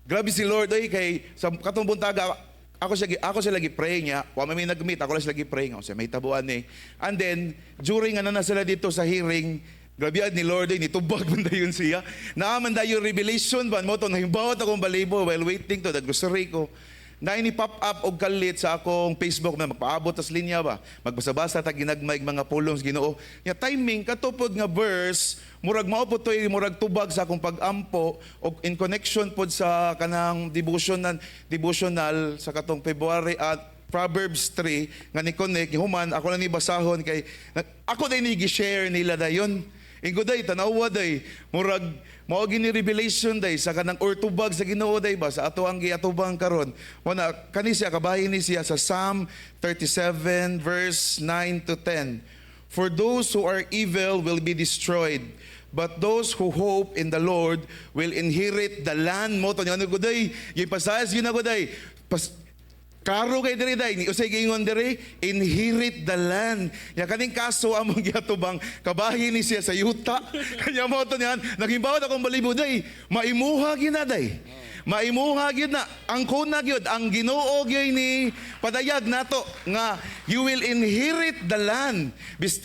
grabe si Lord oy kay sa katong buntaga ako sila gi-pray niya, wa man may nag-meet, ako lang sila gi-pray nga, may tabuan ni. And then during ano na sila dito sa hearing, Grabe ni Lord ay nitubag man dayon siya. Naa man dayon revelation ba mo to nahimbawat akong balibo while waiting to the grocery ko. Na ni pop up og kalit sa akong Facebook na magpaabot tas linya ba. Magbasa-basa ta ginagmay mga pulong sa Ginoo. Nya timing katupod nga verse murag mao po to'y murag tubag sa akong pag-ampo og in connection pod sa kanang devotional sa katong February at Proverbs 3 nga ni connect human ako na ni basahon kay ako na ni gi-share nila dayon. Ingo day tanawa day murag mao gini revelation day sa kanang or tubag sa Ginoo day ba sa ato ang giatubang karon. Mo na kani siya kabahin ni siya sa Psalm 37 verse 9 to 10. For those who are evil will be destroyed, but those who hope in the Lord will inherit the land. Mo to ano day, yung pasayas yun ako day. Klaro kay diri day, ni usay giingon diri, inherit the land. Ya kaning kaso among giatubang kabahin ni siya sa yuta. Kanya mo to niyan, nagimbawat akong balibo day, maimuha gyud na day. Maimuha gyud na ang kuna gyud ang Ginoo gyud ni padayag nato nga you will inherit the land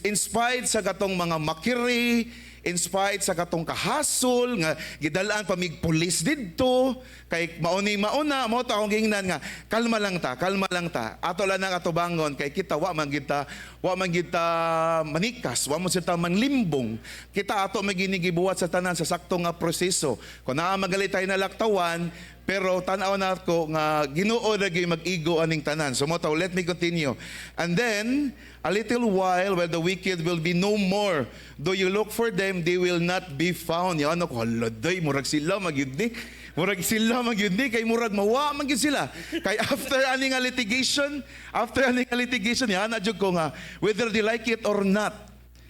in spite sa katong mga makiri, in spite sa katong kahasol nga gidalaan pa mig pulis didto kay mauni mauna mo to akong giingnan nga kalma lang ta, kalma lang ta, ato lang ang atubangon kay kita wa man kita manikas, wa man ta manlimbong, kita ato maginigibuhat sa tanan sa sakto nga proseso. Kun naa magali tayo na laktawan, pero tan-aw na ako nga Ginoo ra gyud mag-igo aning tanan. So mo to, let me continue. And then a little while the wicked will be no more. Though you look for them, they will not be found. Ya ano ko, hala day, murag sila magyud ni. Murag sila magyud ni kay murag mawa man gyud sila. Kay after ani nga litigation, ya na jud ko nga whether they like it or not,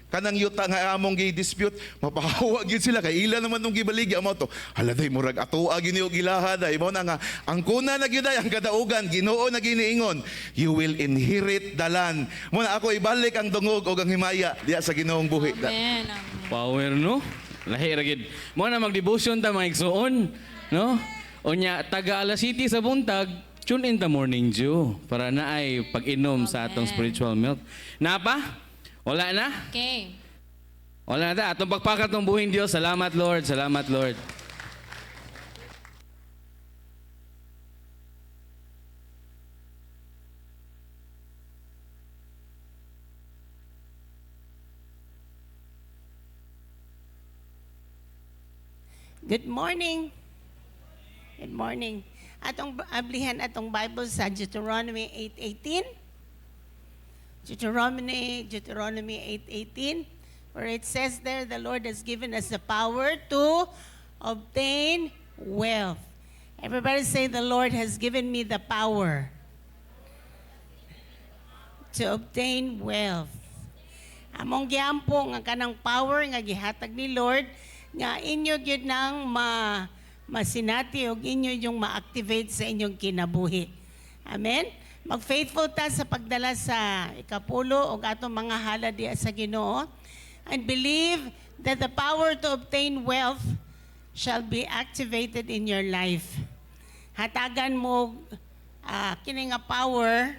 kanang yuta nga among gi-dispute, mapahawa gyud sila kay ila naman tong gibaligi amo to. Hala day murag atoa gyud ni og ilaha day. Mao na nga ang kuna na gyud ay ang kadaugan, Ginoo na giniingon, you will inherit the land. Mo na ako ibalik ang dungog og ang himaya diya sa Ginoong buhi. Amen. Power no? Lahi ra gid. Mo na mag-devotion ta mga igsuon, no? Unya taga alas City sa buntag, tune in the morning dew para naay pag-inom sa atong spiritual milk. Napa? Wala na? Okay. Wala na ta. Atong pagpakat ng buhing Dios. Salamat Lord. Salamat Lord. Good morning. Good morning. Atong ablihan atong Bible sa Deuteronomy 8:18. Deuteronomy 8:18, where it says there, the Lord has given us the power to obtain wealth. Everybody say, the Lord has given me the power to obtain wealth. Among giampo nga kanang power nga gihatag ni Lord, nga inyo gyud nang masinati og inyo yung ma-activate sa inyong kinabuhi. Amen? Mag-faithful ta sa pagdala sa ikapulo og atong mga halad diya sa Ginoo, and believe that the power to obtain wealth shall be activated in your life. Hatagan mo kini nga power,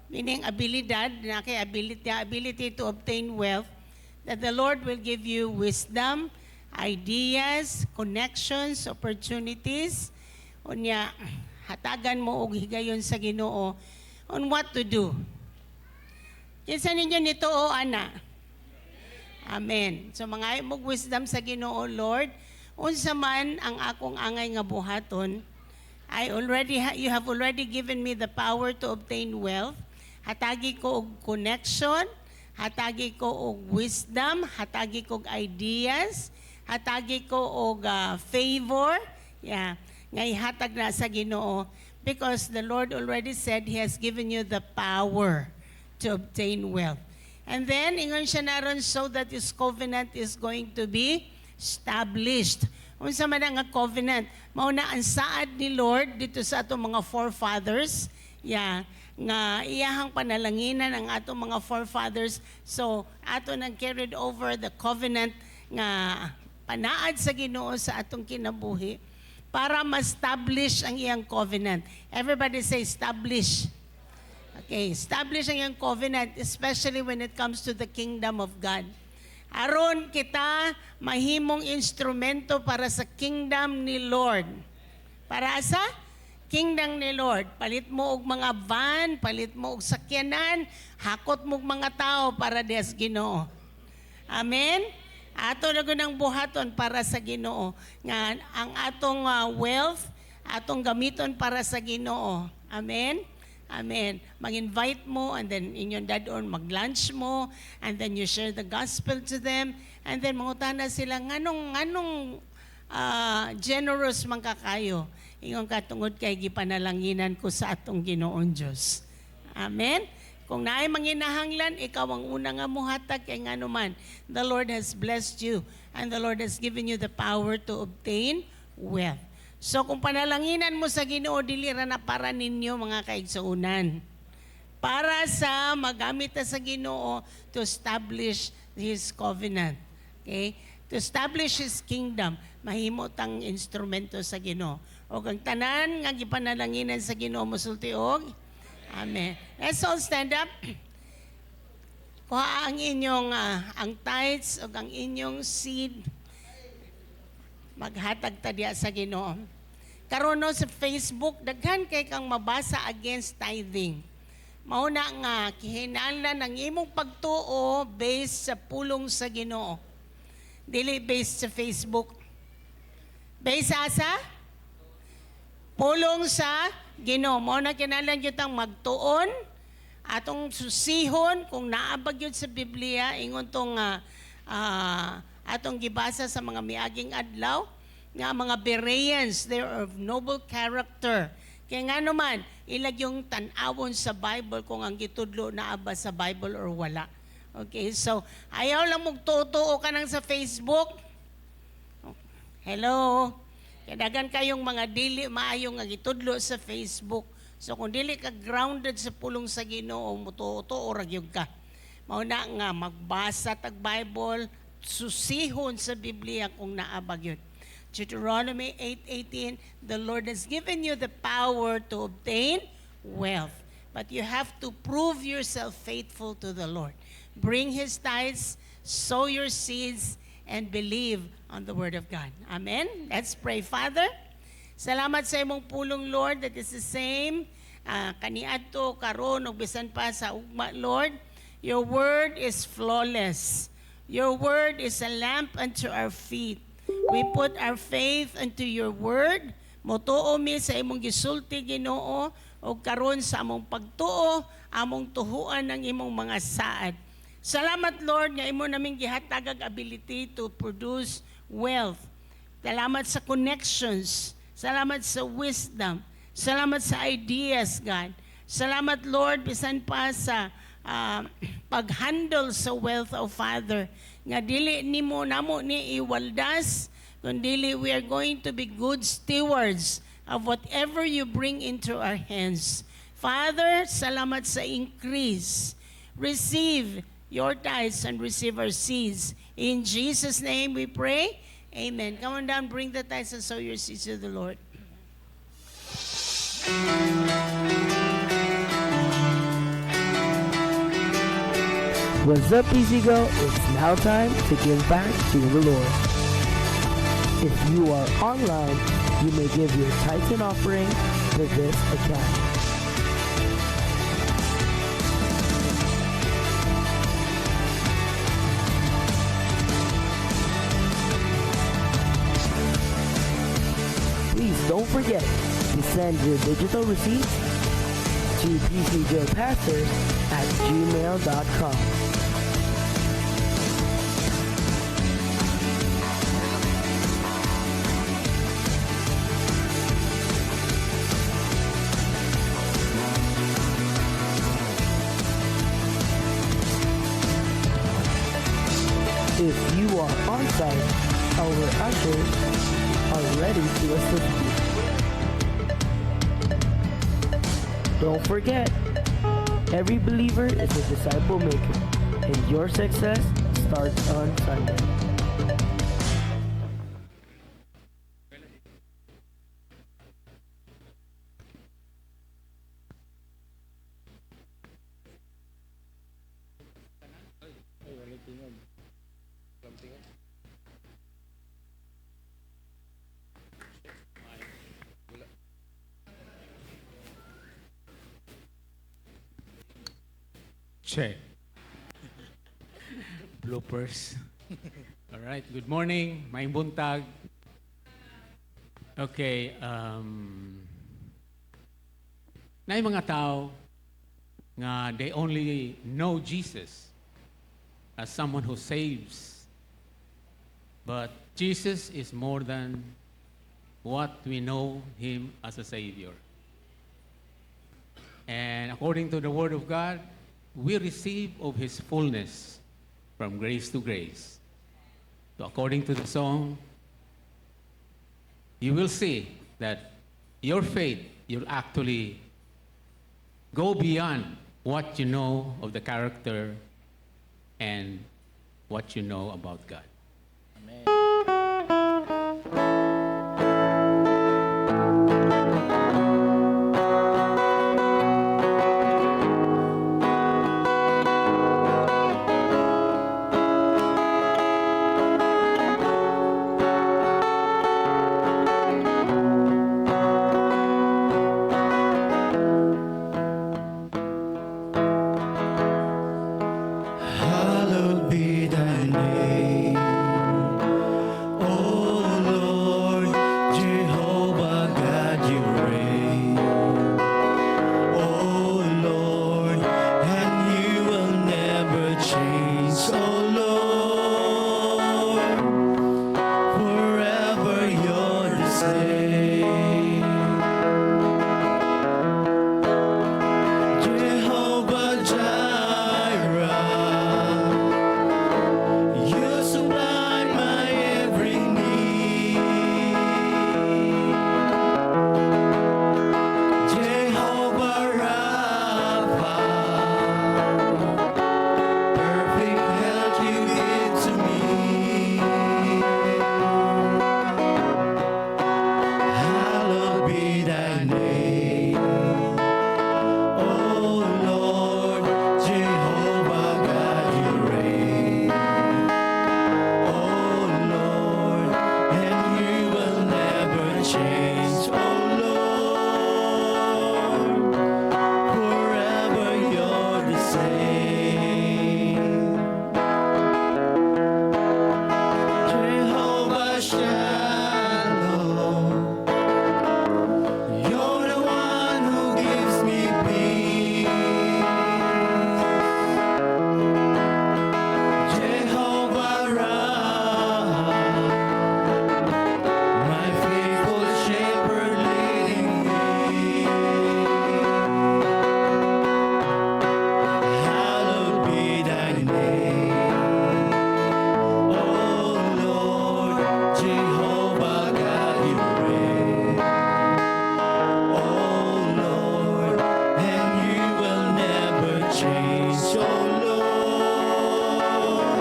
meaning abilidad, na kay ability to obtain wealth, that the Lord will give you wisdom, ideas, connections, opportunities. Unya, hatagan mo og higayon sa Ginoo on what to do. Kinsa ninyo nito o ana? Amen. So mga mog wisdom sa Ginoo, Lord, unsa man ang akong angay nga buhaton, you have already given me the power to obtain wealth. Hatagi ko og connection, hatagi ko og wisdom, hatagi ko og ideas, hatagi ko og favor. Yeah, nga ihatag na sa Ginoo, because the Lord already said He has given you the power to obtain wealth. And then, ingon siya naron, so that His covenant is going to be established. Unsa man ang covenant? Mao na ang saad ni Lord dito sa atong mga forefathers. Yeah, nga iyahang panalanginan ang atong mga forefathers. So, ato nang carried over the covenant nga panaad sa Ginoo sa atong kinabuhi para ma-establish ang iyang covenant. Everybody say establish. Okay, establish ang iyang covenant, especially when it comes to the kingdom of God. Aron kita mahimong instrumento para sa kingdom ni Lord. Para sa kingdom ni Lord. Palit mo og mga van, palit mo og sakyanan, hakot mo og mga tao para des Ginoo. Amen? Ato na gud ang buhaton para sa Ginoo. Nga ang atong wealth, atong gamiton para sa Ginoo. Amen? Amen. Mag-invite mo and then inyong dadon mag-lunch mo and then you share the gospel to them and then mangutana sila nganong nganong generous man ka kayo. Ingon ka, tungod kay gipanalanginan ko sa atong Ginoong Dios. Amen. Kung naay manginahanglan, ikaw ang una nga muhatag kay ngano man, the Lord has blessed you and the Lord has given you the power to obtain wealth. So kung panalanginan mo sa Ginoo, dili ra na para ninyo, mga kaigsuonan. Para sa magamit ta sa Ginoo to establish His covenant. Okay? To establish His kingdom, mahimo tang instrumento sa Ginoo. O ang tanan nga gipanalanginan sa Ginoo mosulti og Amen. Let's all stand up. Kuha ang inyong ang tithes o ang inyong seed. Maghatag ta diya sa Ginoo. Karon, no, sa Facebook daghan kay kang mabasa against tithing. Mao na nga kihinanglan ang imong pagtuo based sa pulong sa Ginoo. Dili based sa Facebook. Based sa asa? Pulong sa Ginoo. Mao na kinahanglan gyud tang magtuon, atong susihon kung naa ba gyud sa Biblia ingon tong atong gibasa sa mga miaging adlaw nga mga Bereans, they are of noble character. Kaya nga naman, ilag yung tan-awon sa Bible kung ang gitudlo naa ba sa Bible or wala. Okay, so ayaw lang magtuo ka nang sa Facebook. Hello? Kaya daghan kayong mga dili maayo nga gitudlo sa Facebook. So kung dili ka grounded sa pulong sa Ginoo, mutuo-tuo ra gyud ka. Mao na nga magbasa tag Bible, susihon sa Biblia kung naa ba gyud. Deuteronomy 8:18, the Lord has given you the power to obtain wealth. But you have to prove yourself faithful to the Lord. Bring His tithes, sow your seeds, and believe on the Word of God. Amen? Let's pray. Father, salamat sa imong pulong, Lord, that is the same kaniadto, karon, ug bisan pa sa ugma, Lord. Your word is flawless. Your word is a lamp unto our feet. We put our faith unto your word. Motuo mi sa imong gisulti, Ginoo, ug karon sa among pagtuo, among tuhuan ang imong mga saad. Salamat, Lord, nga imo naming gihatag ang ability to produce wealth. Salamat sa connections. Salamat sa wisdom. Salamat sa ideas, God. Salamat, Lord, bisan pa sa pag-handle sa wealth of Father. Nga dili nimo namo ni iwaldas, kundi we are going to be good stewards of whatever you bring into our hands. Father, salamat sa increase. Receive your tithes and receive our seeds. In Jesus' name we pray. Amen. Come on down, bring the tithes and sow your seeds to the Lord. What's up, PCGO? It's now time to give back to the Lord. If you are online, you may give your tithes and offering to this account. Please don't forget to send your digital receipts to pcgopastors@gmail.com. If you are on site, our ushers are ready to assist you. Don't forget, every believer is a disciple maker, and your success starts on Sunday. Check. Bloopers. All right. Good morning. Maayong buntag. Okay. Naay mga tao nga they only know Jesus as someone who saves. But Jesus is more than what we know him as a Savior. And according to the Word of God, we receive of His fullness from grace to grace. So according to the song, you will see that your faith, you'll actually go beyond what you know of the character and what you know about God. Hallowed be thy name, O Lord, Jehovah God, you reign. O Lord, and you will never change, O Lord, forever you're the same. Jehovah Jireh, you supply my every need. Jehovah Rapha, perfect health you give to me. Hallowed be thy name, O Lord, Jehovah God, you reign. O Lord, and you will never change. O Lord, forever you're the same. Jehovah Shalom, you're the one who gives me peace. Jehovah Rapha, my faithful shepherd leading me. Hallowed be thy name, O Lord, Jehovah God, you reign. O Lord, and you will never change. O Lord,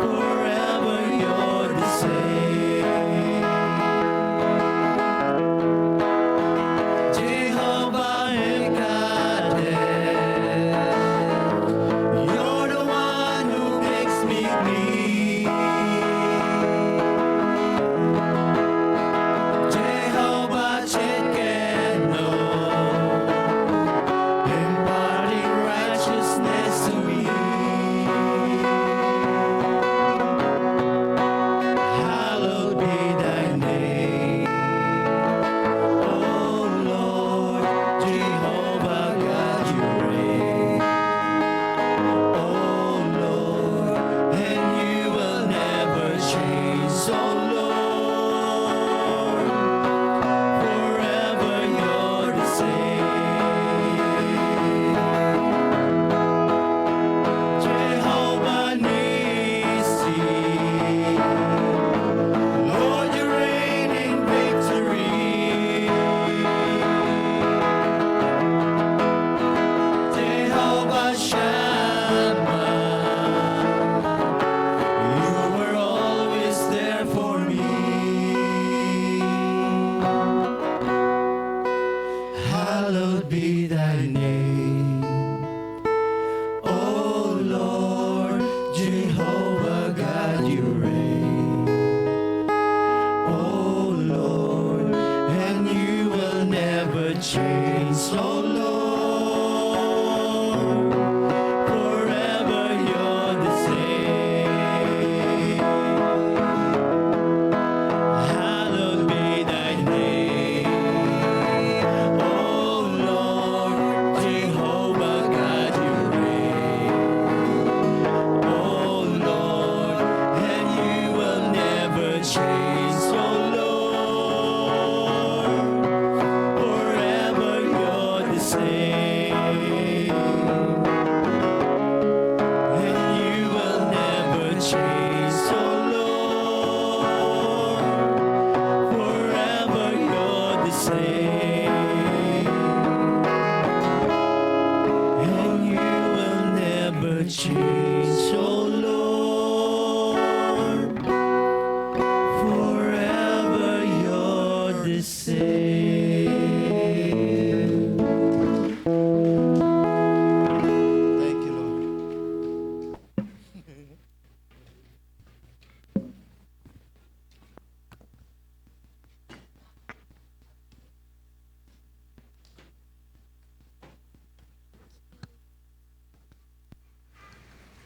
forever you're the same. Jehovah M'Kaddesh, you're the one who makes me clean. Jehovah Tsidkenu, imparting righteousness to me. Hallowed be thy name, O Lord, Jehovah God, you reign. O Lord, and you will never change. O Lord, forever you're the same. Jehovah Nissi, Lord, you reign in victory. Jehovah Shammah, you were always there for me. Hallowed be thy name, O Lord, Jehovah God, you reign. O Lord, and you will never change. O Lord, same. And you will never change, oh Lord. Forever you're the same. And you will never change, oh Lord. Forever you're the same. Thank you, Lord.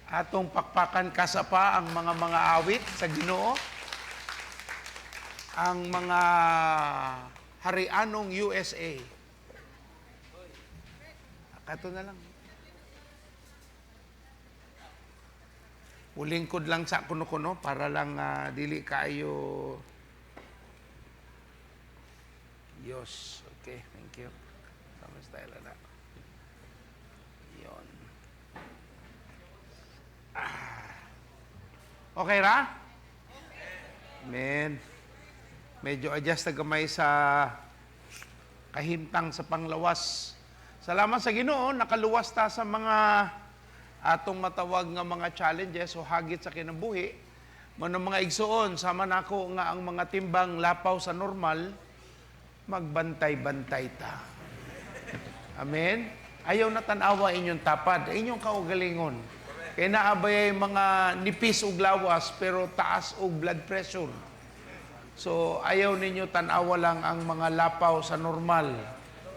Atong pakpakan kasapa ang mga awit sa Ginoo. Ang mga harianong USA. Kato na lang. Ulingkod lang sa kuno-kuno para lang dili kaayo. Diyos. Okay, thank you. Sama style na. Yun. Okay ra? Amen. Medyo adjust na gamay sa kahimtang sa panglawas. Salamat sa Ginoo, nakaluwas ta sa mga atong matawag nga mga challenges o hagit sa kinabuhi. Manong mga igsuon, sama nako nga ang mga timbang lapaw sa normal, magbantay-bantay ta. Amen? Ayaw na tan-awa inyong tapad, inyong kaugalingon. Kaya naabay ay mga nipis og lawas pero taas og blood pressure. So ayaw ninyo tan-awa lang ang mga lapaw sa normal.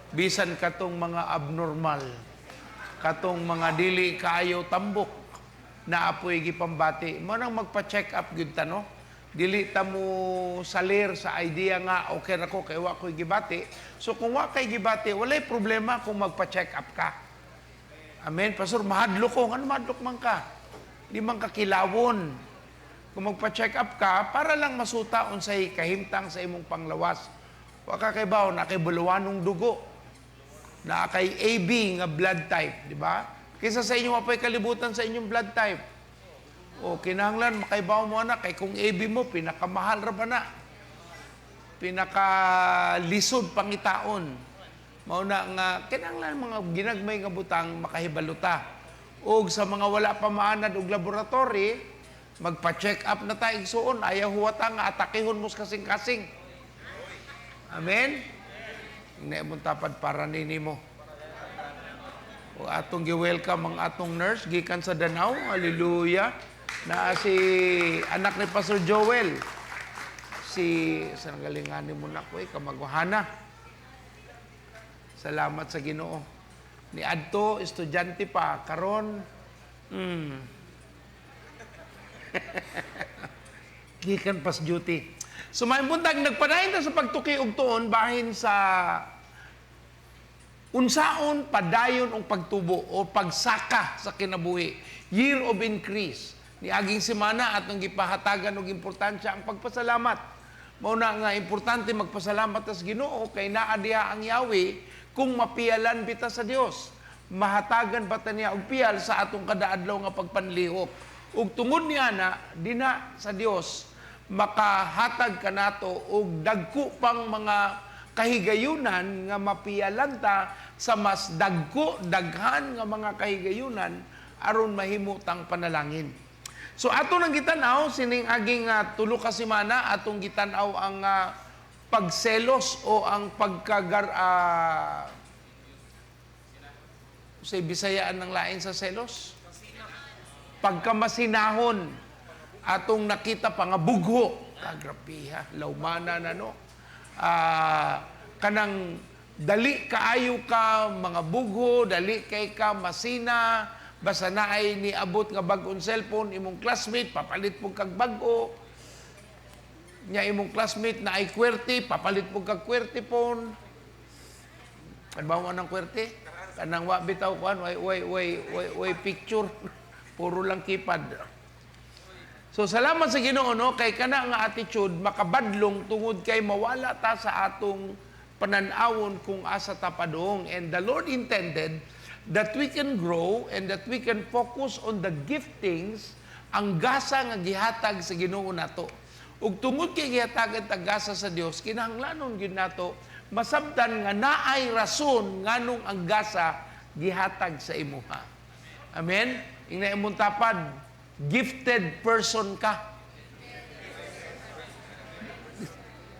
Bisan katong mga abnormal. Katong mga dili kaayo tambok na apoy gipambati. Mo nang magpa-check up gyud ta, no? Dili ta mo salir sa idea nga okay ra ko kay wa ko'y gibati. So kung wa kay gibati, walay problema kung magpa-check up ka. Amen. Pastor, mahadlok ko. Ano mahadlok man ka? Di man ka kilawon. Kung magpa-check up ka, para lang masuta unsay kahimtang sa imong panglawas. Wa ka kay bawo, na kay buluwanong dugo. Na kay AB nga blood type, di ba? Kaysa sa inyo mapay kalibutan sa inyong blood type. O kinahanglan makaibaw mo anak kay kung AB mo pinakamahal ra ba na? Pinakalisod pangitaon. Mao na nga kinahanglan mga ginagmay nga butang makahibaluta. Og sa mga wala pa maanad og laboratory, magpa-check up na ta igsuon, ayaw huwata nga atakihon mo sa kasing-kasing. Amen. Hindi mo tapad para nini mo. O atong gi-welcome ang atong nurse gikan sa Danao. Hallelujah. Na si anak ni Pastor Joel. Si sa galingan mo na ko kamaguhana. Salamat sa Ginoo. Ni adto estudyante pa karon. Gikan pas duty. So may buntag nagpadayon ta sa pagtuki og tuon bahin sa unsaon padayon ang pagtubo o pagsaka sa kinabuhi. Year of increase. Niaging semana atong gipahatagan og importansya ang pagpasalamat. Mao na nga importante magpasalamat sa Ginoo kay naa diha ang Yahweh kung mapialan bita sa Dios. Mahatagan ba ta niya og pial sa atong kadaadlaw nga pagpanlihok. Ug tungod niya na dina sa Dios makahatag kanato og dagko pang mga kahigayunan nga mapialan ta sa mas dagko daghan nga mga kahigayunan aron mahimo tang panalangin. So ato nang gitan-aw sining aging tulo ka semana atong gitan-aw ang pagselos o ang pagkagar sa Bisayaan ng lain sa selos. Pagkamasinahon atong nakita pa nga bugho, kagrapiha, lawmana na no. Kanang dali kaayo ka mga bugho, dali kay ka masina, basta naay niabot nga bag-ong cellphone imong classmate, papalit pug kag bag-o. Nya imong classmate na ay QWERTY, papalit pug kag QWERTY phone. Kan ba mo nang QWERTY? Kanang wa bitaw kuan, way way way way, way picture. Puro lang keypad. So salamat sa Ginoo no kay kana nga attitude makabadlong tungod kay mawala ta sa atong pananawon kung asa ta padung. And the Lord intended that we can grow and that we can focus on the giftings, ang gasa nga gihatag sa Ginoo nato. Ug tungod kay gihatagan tag gasa sa Dios, kinahanglanon gyud nato masabtan nga naay rason nganong ang gasa gihatag sa imuha. Amen? Ingna imong tapad, gifted person ka.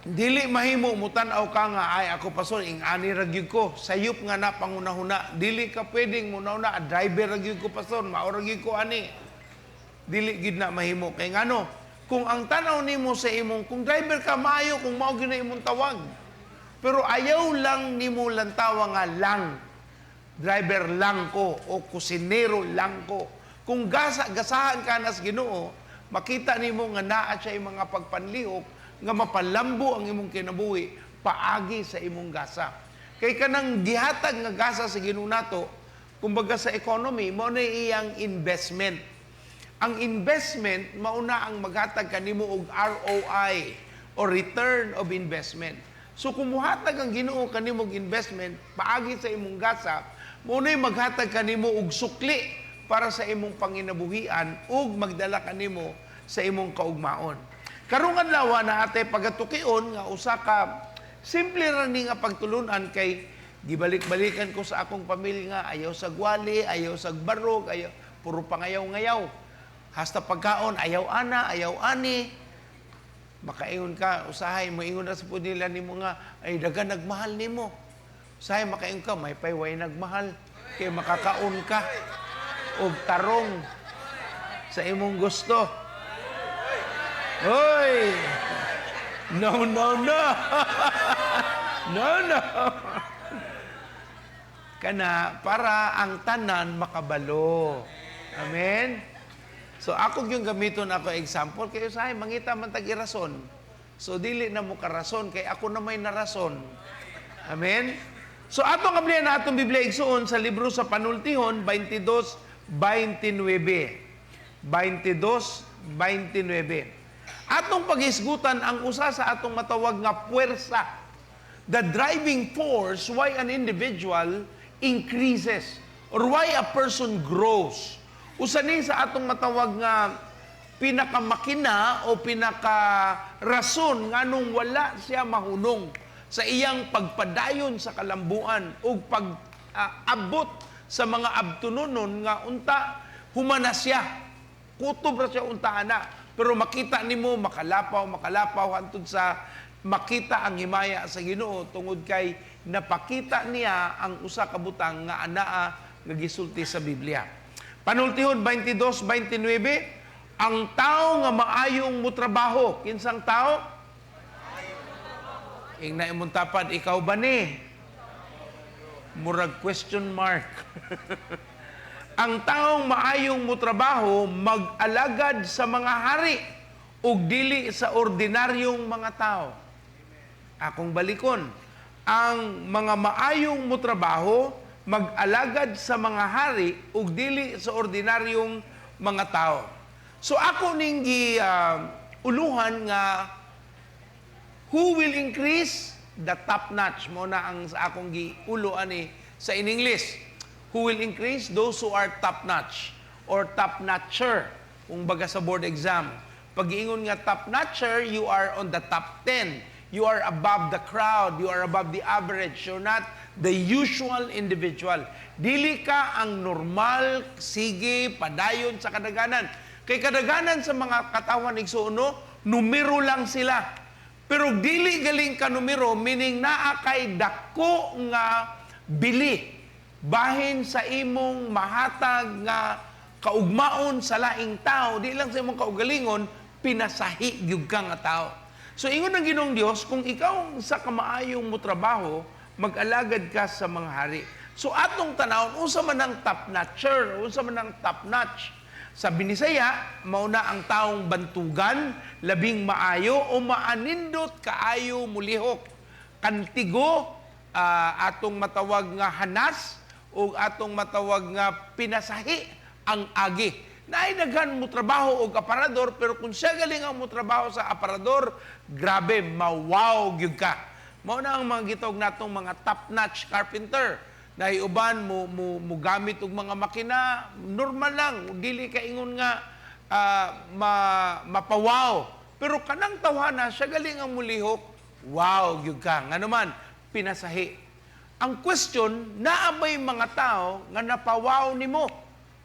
Dili mahimo mutan-aw ka nga ay ako pastor ing-ani ra gyud ko, sayop nga na pangunahuna. Dili ka pwedeng munahuna, driver ra gyud ko pastor, mao ra gyud ko ani. Dili gyud na mahimo kay ngano kung ang tan-aw nimo sa imong kung driver ka maayo kung mao gyud na imong tawag. Pero ayaw lang nimo lantawa nga lang driver lang ko o kusinero lang ko. Kung gasahan ka nas Ginoo, makita nimo nga naa siya mga pagpanlihok nga mapalambo ang imong kinabuhi paagi sa imong gasa. Kay kanang gihatag nga gasa sa Ginoo nato, kumbaga sa economy, mao na iyang investment. Ang investment mao na ang maghatag kanimo og ROI o return of investment. So kung muhatag ang Ginoo kanimo og investment paagi sa imong gasa, mao na maghatag kanimo og sukli para sa imong panginabuhian ug magdala kanimo sa imong kaugmaon. Karong adlaw na ate pagatukion nga usa ka simple ra ni nga pagtulunan kay gibalik-balikan ko sa akong pamilya nga ayaw sa gwali, ayaw sa barog, ayaw puro pangayaw-ngayaw. Hasta pagkaon ayaw ana, ayaw ani. Makaingon ka usahay moingon ra sa pud nila nimo nga ay daga nagmahal nimo. Usahay makaingon ka may payway nagmahal kay makakaon ka og tarong sa imong gusto. Hoy! No, no, no! No, no! Kana, para ang tanan makabalo. Amen? So, ako yung gamiton ako example, kayo sahay, mangita man tag irason. So, dili na mo karason, kay ako na may narason. Amen? So, atong ablihan na atong Biblia igsuon sa libro sa Panultihon, 22:29. 22:29. Atong paghisgutan ang usa sa atong matawag nga puwersa, the driving force why an individual increases or why a person grows. Usa ni sa atong matawag nga pinakamakina o pinakarason nganong wala siya mahunong sa iyang pagpadayon sa kalambuan o pag-abot sa mga abtunonon nga unta humana siya. Kutob ra siya unta ana. Pero makita nimo makalapaw, makalapaw hantod sa makita ang himaya sa Ginoo tungod kay napakita niya ang usa ka butang nga anaa nga gisulti sa Biblia. Panultihon 22:29, ang tao nga maayong mutrabaho, kinsang tao? Ingna imong tapad, ikaw ba ni? Murag question mark. Ang taong maayong mutrabaho mag-alagad sa mga hari ug dili sa ordinaryong mga tao. Akong balikon, ang mga maayong mutrabaho mag-alagad sa mga hari ug dili sa ordinaryong mga tao. So ako ning uluhan nga who will increase the top notch mo na ang sa akong giulo ani sa in English. Who will increase? Those who are top notch or top notcher kung baga sa board exam. Pag-iingon nga top notcher, you are on the top 10. You are above the crowd, you are above the average. You're not the usual individual. Dili ka ang normal, sige, padayon sa kadaganan. Kay kadaganan sa mga katawan igsuon, no, numero lang sila. Pero dili galing ka numero, meaning naa kay dako nga bili. Bahin sa imong mahatag nga kaugmaon sa laing tao, di lang sa imong kaugalingon, pinasahi gyud ka nga tao. So ingon ang Ginoong Dios, kung ikaw sa kamaayong mo trabaho, mag-alagad ka sa mga hari. So atong tanawon, unsa man ang top notcher, unsa man ang top notch. Sa Binisaya, mauna ang taong bantugan, labing maayo o maanindot kaayo mulihok. Kantigo, atong matawag nga hanas o atong matawag nga pinasahi ang agi. Naay daghan mo trabaho og aparador, pero kung siya galing ang mo trabaho sa aparador, grabe, mawaw gyud ka. Mao na ang mga gitawag natong mga top-notch carpenter na uban mo, mo, mo gamit og mga makina, normal lang, dili ka ingon nga mapawaw. Pero kanang tawhana, siya galing ang mulihok, wow, gyud ka. Ngano man, pinasahi. Ang question, naa bay mga tao nga napawaw nimo?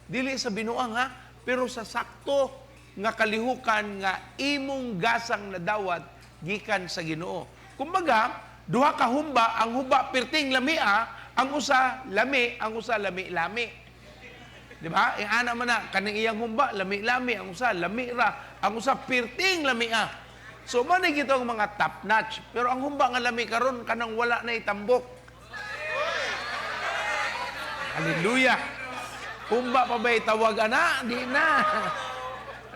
Dili sa binuang ha, pero sa sakto nga kalihukan nga imong gasang nadawat gikan sa Ginoo. Kumbaga, duha ka humba, ang humba pirting lamia, ang usa lami, ang usa lami-lami. Di ba? Ang ana man na, kaning iyang humba, lami-lami, ang usa lami ra, ang usa pirting lamia. So man gito ang mga top notch, pero ang humba nga lami karon kanang wala na itambok. Hallelujah. Humba pa ba tawag ana? Di na.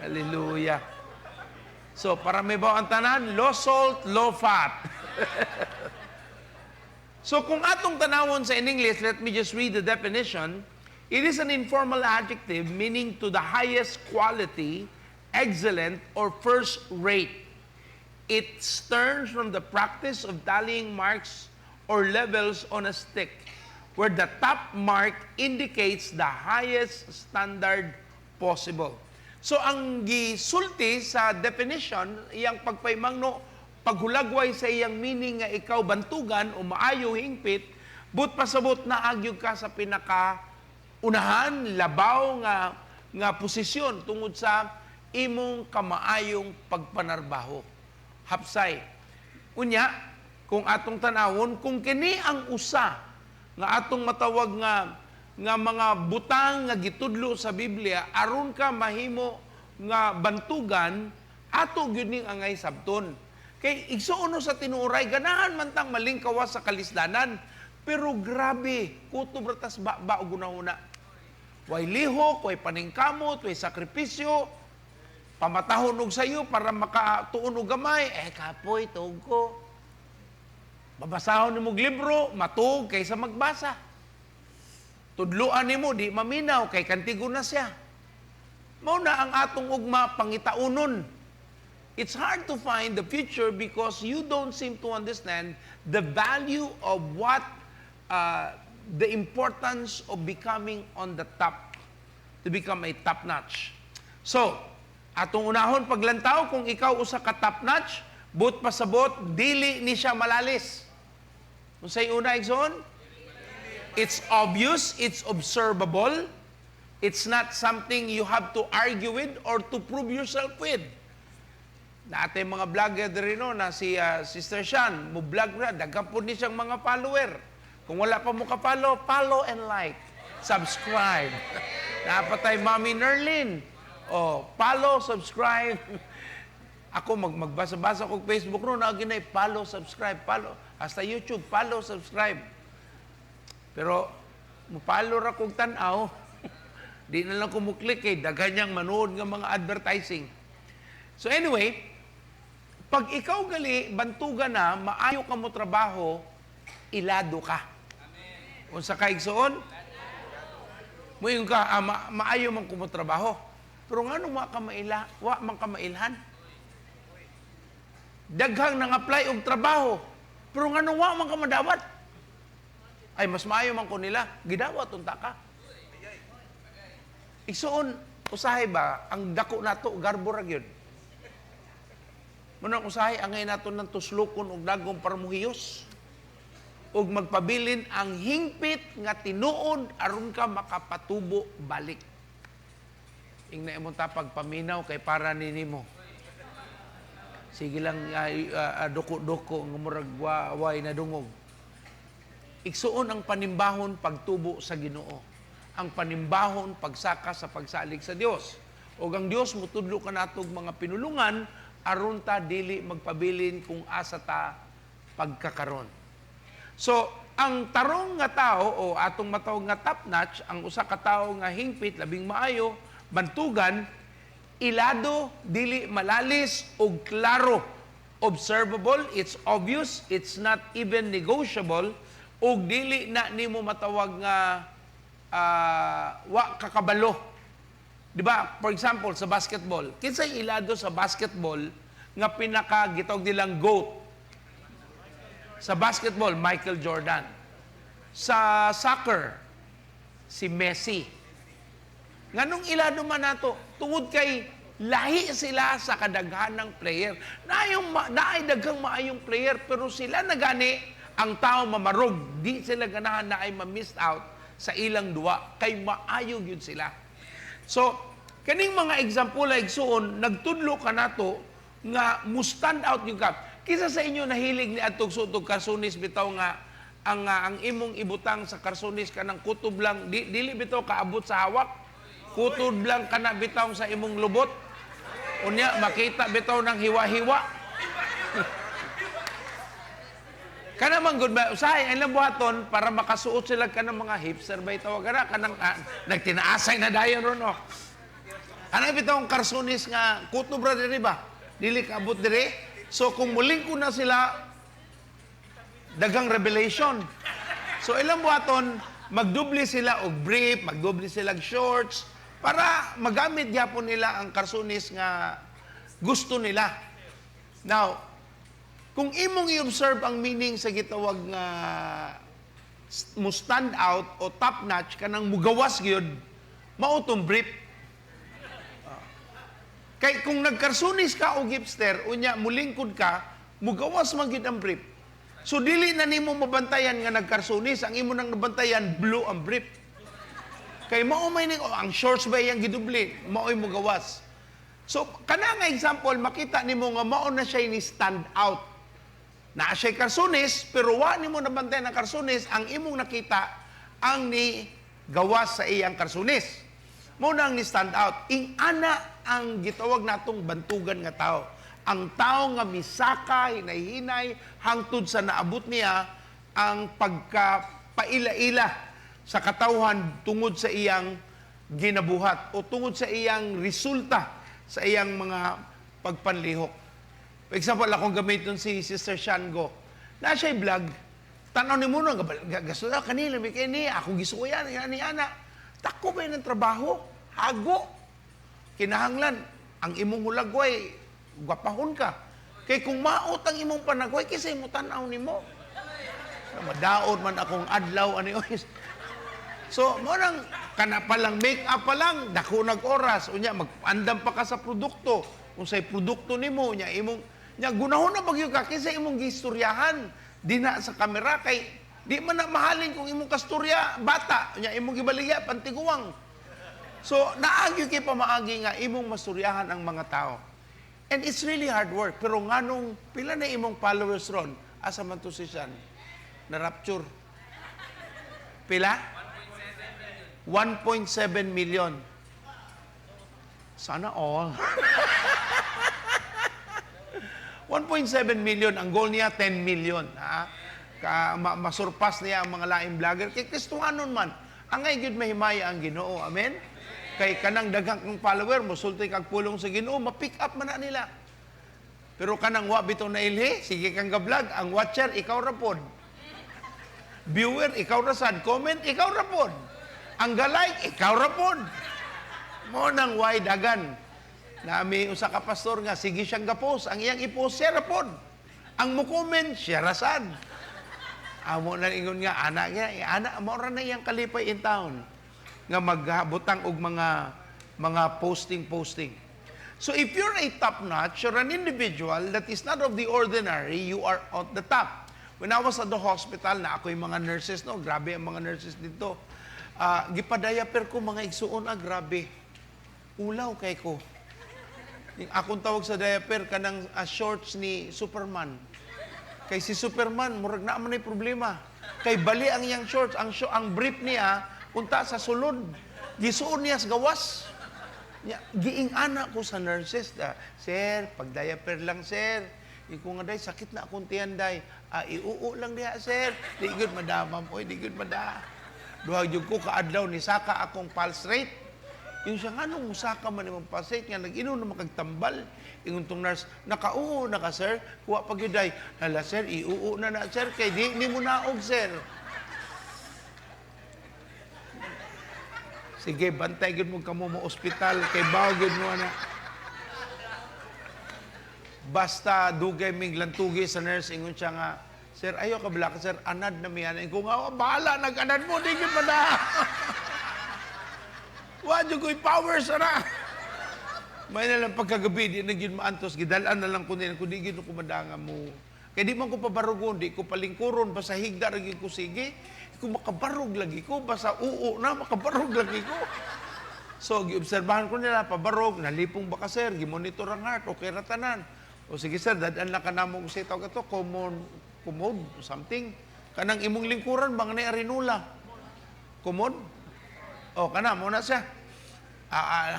Hallelujah. So, para may ang tanan, low salt, low fat. So, kung atong tanawon sa in English, let me just read the definition. It is an informal adjective meaning to the highest quality, excellent, or first rate. It stems from the practice of tallying marks or levels on a stick, where the top mark indicates the highest standard possible. So ang gisulti sa definition, iyang pagpaimangno, paghulagway sa iyang meaning nga ikaw bantugan o maayo hingpit, but pasabot na agyog ka sa pinaka unahan, labaw nga nga posisyon tungod sa imong kamaayong pagpanarbaho. Hapsay. Unya, kung atong tanawon, kung kini ang usa nga atong matawag nga nga mga butang nga gitudlo sa Biblia aron ka mahimo nga bantugan, ato gyud ning angay sabton. Kay igsuon sa tinuoray, ganahan man tang malingkawas sa kalisdanan, pero grabe kutob ra tas ba og hunahuna. Way lihok, way paningkamot, way sakripisyo, pamatahon og sayo para makatuon og gamay, eh kapoy tuog ko. Babasahon nimo og libro, matuog kaysa magbasa. Tudluan nimo di maminaw kay kantigo na siya. Mao na ang atong ugma pangitaunon. It's hard to find the future because you don't seem to understand the value of what the importance of becoming on the top, to become a top notch. So, atong unahon paglantaw kung ikaw usa ka top notch, but pasabot dili ni siya malalis. Unsay una, igsoon? It's obvious, it's observable. It's not something you have to argue with or to prove yourself with. Naatay mga vlogger diri no na si Sister Shan, mo vlog na, daghan po ni siyang mga follower. Kung wala pa mo ka-follow, follow and like, subscribe. Napatay Mami Nerlin. Oh, follow, subscribe. Ako magbasa-basa ko Facebook no, na ginay follow, subscribe, follow. Hasta YouTube, follow, subscribe. Pero mo-follow ra kog tan-aw. Di na lang ko mo-click kay daghan niyang manood nga mga advertising. So anyway, pag ikaw gali bantugan na, maayo ka mo trabaho, ilado ka. Unsa ka igsoon? Moingon ka, maayo man ko mo trabaho. Pero ngano wa ka maila, wa man ka mailhan? Daghang nang-apply og trabaho, pero ngano wa man ka madawat? Ay, mas maayo man ko nila, gidawat unta ka. Igsoon, usahay ba, ang dako nato, garbo ra gyud. Munang usahay, angay nato ng tuslukon og dagom para muhiyos. Ug magpabilin ang hingpit nga tinuod aron ka makapatubo balik. Ingna imong tapag paminaw kay para ninimo. Sige lang duko-duko nga murag way nadungog. Igsuon ang panimbahon pagtubo sa Ginoo. Ang panimbahon pagsaka sa pagsalig sa Dios. Ug ang Dios motudlo kanatog mga pinulungan aron ta dili magpabilin kung asa ta pagkakaron. So, ang tarong nga tao o atong matawag nga top notch, ang usa ka tawo nga hingpit labing maayo, bantugan, ilado, dili malalis ug klaro, observable, it's obvious, it's not even negotiable, ug dili na nimo matawag nga wa kakabalo. Di ba? For example, sa basketball, kinsay ilado sa basketball nga pinaka gitawag nilang GOAT? Sa basketball, Michael Jordan. Sa soccer, si Messi. Nganong ilado man nato? Tungod kay lahi sila sa kadaghanang player. Naay daghang maayong player, pero sila na gani ang tao mamarog. Di sila ganahan na ay ma-miss out sa ilang duwa. Kay maayo gyud sila. So, kaning mga example igsuon, nagtudlo ka nato nga mo stand out yung ka. Kisa sa inyo nahilig ni atog suotog karsunis bitaw nga ang imong ibutang sa karsunis kanang kutob lang dili bitaw kaabot sa hawak. Kutob lang kana bitaw sa imong lubot. Unya makita bitaw ng hiwa-hiwa. Kana man gud ba usahay ang buhaton para makasuot sila kanang mga hipster ba tawag kana kanang nagtinaasay na dayon ron oh. Ana bitaw ang karsunis nga kutob ra diri ba? Dili kaabot diri. So kung mulingko na sila daghang revelation. So ilang buhaton magdubli sila og brief, magdubli sila og shorts para magamit gyapon nila ang karsunis nga gusto nila. Now, kung imong i-observe ang meaning sa gitawag nga mo stand out o top notch kanang mugawas gyud, mao tong brief. Kay kung nagkarsunis ka o hipster, unya mulingkod ka, mugawas man gyud ang brief. So dili na nimo mabantayan nga nagkarsunis, ang imo nang nabantayan blue ang brief. Kay mao may ning oh, ang shorts ba iyang gidubli, mao'y mugawas. So kana nga example makita nimo nga mao na siya ni stand out. Naa siya'y karsunis, pero wa nimo nabantayan ang karsunis, ang imong nakita ang ni gawas sa iyang karsunis. Mao na ang ni stand out. Ing ana ang gitawag natong bantugan nga tao. Ang tao nga misaka, hinay-hinay, hangtod sa naabot niya ang pagkapaila-ila sa katawhan tungod sa iyang ginabuhat o tungod sa iyang resulta sa iyang mga pagpanlihok. For example, akong gamiton si Sister Shango. Na siya'y vlog. Tanaw ni muna, gasto na kanila, may kaya niya, ako gisuyan, ni ana. Tako ba yun ang trabaho? Hago. Kinahanglan, ang imong hulagway, gwapahon ka. Kay kung maot ang imong panagway, kaysa imo tanaw nimo. Madaot man akong adlaw, ano yun. So, mo nang, kana pa lang, make up pa lang, dako nag oras, unya, mag-andam pa ka sa produkto. Kung sa'y produkto nimo, unya, imong, unya, gunahon na bagyo ka, kaysa imong gistoryahan, di na sa kamera, kay, di man na mahalin kung imong kastorya, bata, unya, imong gibaligya, pantiguang. So, naagyo kay pamaagi nga, imong mastoryahan ang mga tao. And it's really hard work. Pero nganong, pila na imong followers ron, asa man to si Sean? Na-rapture. Pila? 1.7 million. Sana all. 1.7 million. Ang goal niya, 10 million. Ha? Masurpass niya ang mga laing vlogger. Kay Kristohanon man, ang ay gyud mahimaya ang Ginoo. Amen? Kay kanang daghang kang follower, mosulti kag pulong sa Ginoo, ma-pick up man na nila. Pero kanang wa bitaw na ilhi, sige kang ga-vlog, ang watcher, ikaw ra pod. Viewer, ikaw ra sad. Comment, ikaw ra pod. Ang ga-like, ikaw ra pod. Mo nang why dagan. Nami usa ka pastor nga sige siyang ga-post, ang iyang i-post siya ra pod. Ang mo-comment siya ra sad. Amo na ingon nga ana nga, ana mao ra na iyang kalipay in town nga maghabutang og mga posting. So if you're a top notch, you're an individual that is not of the ordinary, you are at the top. When I was at the hospital, na ako yung mga nurses, no, grabe ang mga nurses dito. Gipadayaper ko mga igsuon, grabe. Ulaw kay ko. Yung akong tawag sa diaper, kanang shorts ni Superman. Kay si Superman, murag na man ay problema. Kay bali ang iyang shorts, ang brief niya, unta sa sulod. Gisuon niya sa gawas. Giing ana ko sa nurses, sir, pag diaper lang, sir. Iko nga day, sakit na akong tiyan day. Iuo lang diha, sir. Di good madamam, oy, di good mada. Duha jud ko kaadlaw ni saka akong pulse rate. Yung siya nga nung musaka man imong pulse rate nga nag-inom na makagtambal. Ingon tong nurse, nakauo na ka, sir. Kuha pa gyud day. Hala, sir, iuo na na, sir, kay di ni mo naog, sir. Sige, bantay gyud mo kamo mo ospital kay bawo gyud mo ana. Basta dugay ming lantugi sa nurse, ingon siya nga, Sir, ayo ka bala ka, sir, anad na miyan. Kung nga, bahala, nag-anad mo, di pa na. Wa jud ko'y powers ana. May na lang pagkagabi, di na gyud maantos, gidalan na lang ko nila, kung di gyud ko madanga mo. Kaya di man ko pabarugon, di ko palingkuron, basta higda ra gyud ko sige. Kung makabarog lagi ko, basta oo na, makabarog lagi ko. So, giobserbahan ko nila, pabarog, nalipong ba ka, sir, gimonitor ang heart, okay ra tanan. O sige, sir, dadan lang ka namo kung sa tawag ato, common, commode, something. Kanang imong lingkuran, bang na arinula? Commode? O, kana, muna siya.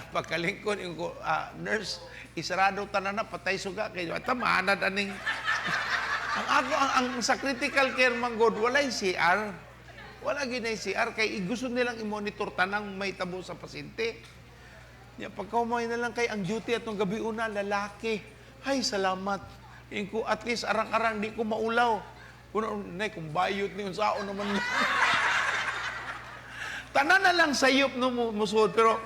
Pagkalingkod, yung ko, nurse, isarado tanan na, patay suga. Kaya, tama, aning... Ang ako, ang sa critical care man god, walay CR. Wala gyud CR kay gusto nilang i-monitor tanang may tabo sa pasyente. Ya, pagka umay na lang kay ang duty atong gabi una lalaki. Hay, salamat. Ingko at least arang-arang di ko maulaw. Kuno nay kung bayot ni unsaon naman. Tanan na lang sayop no musuod pero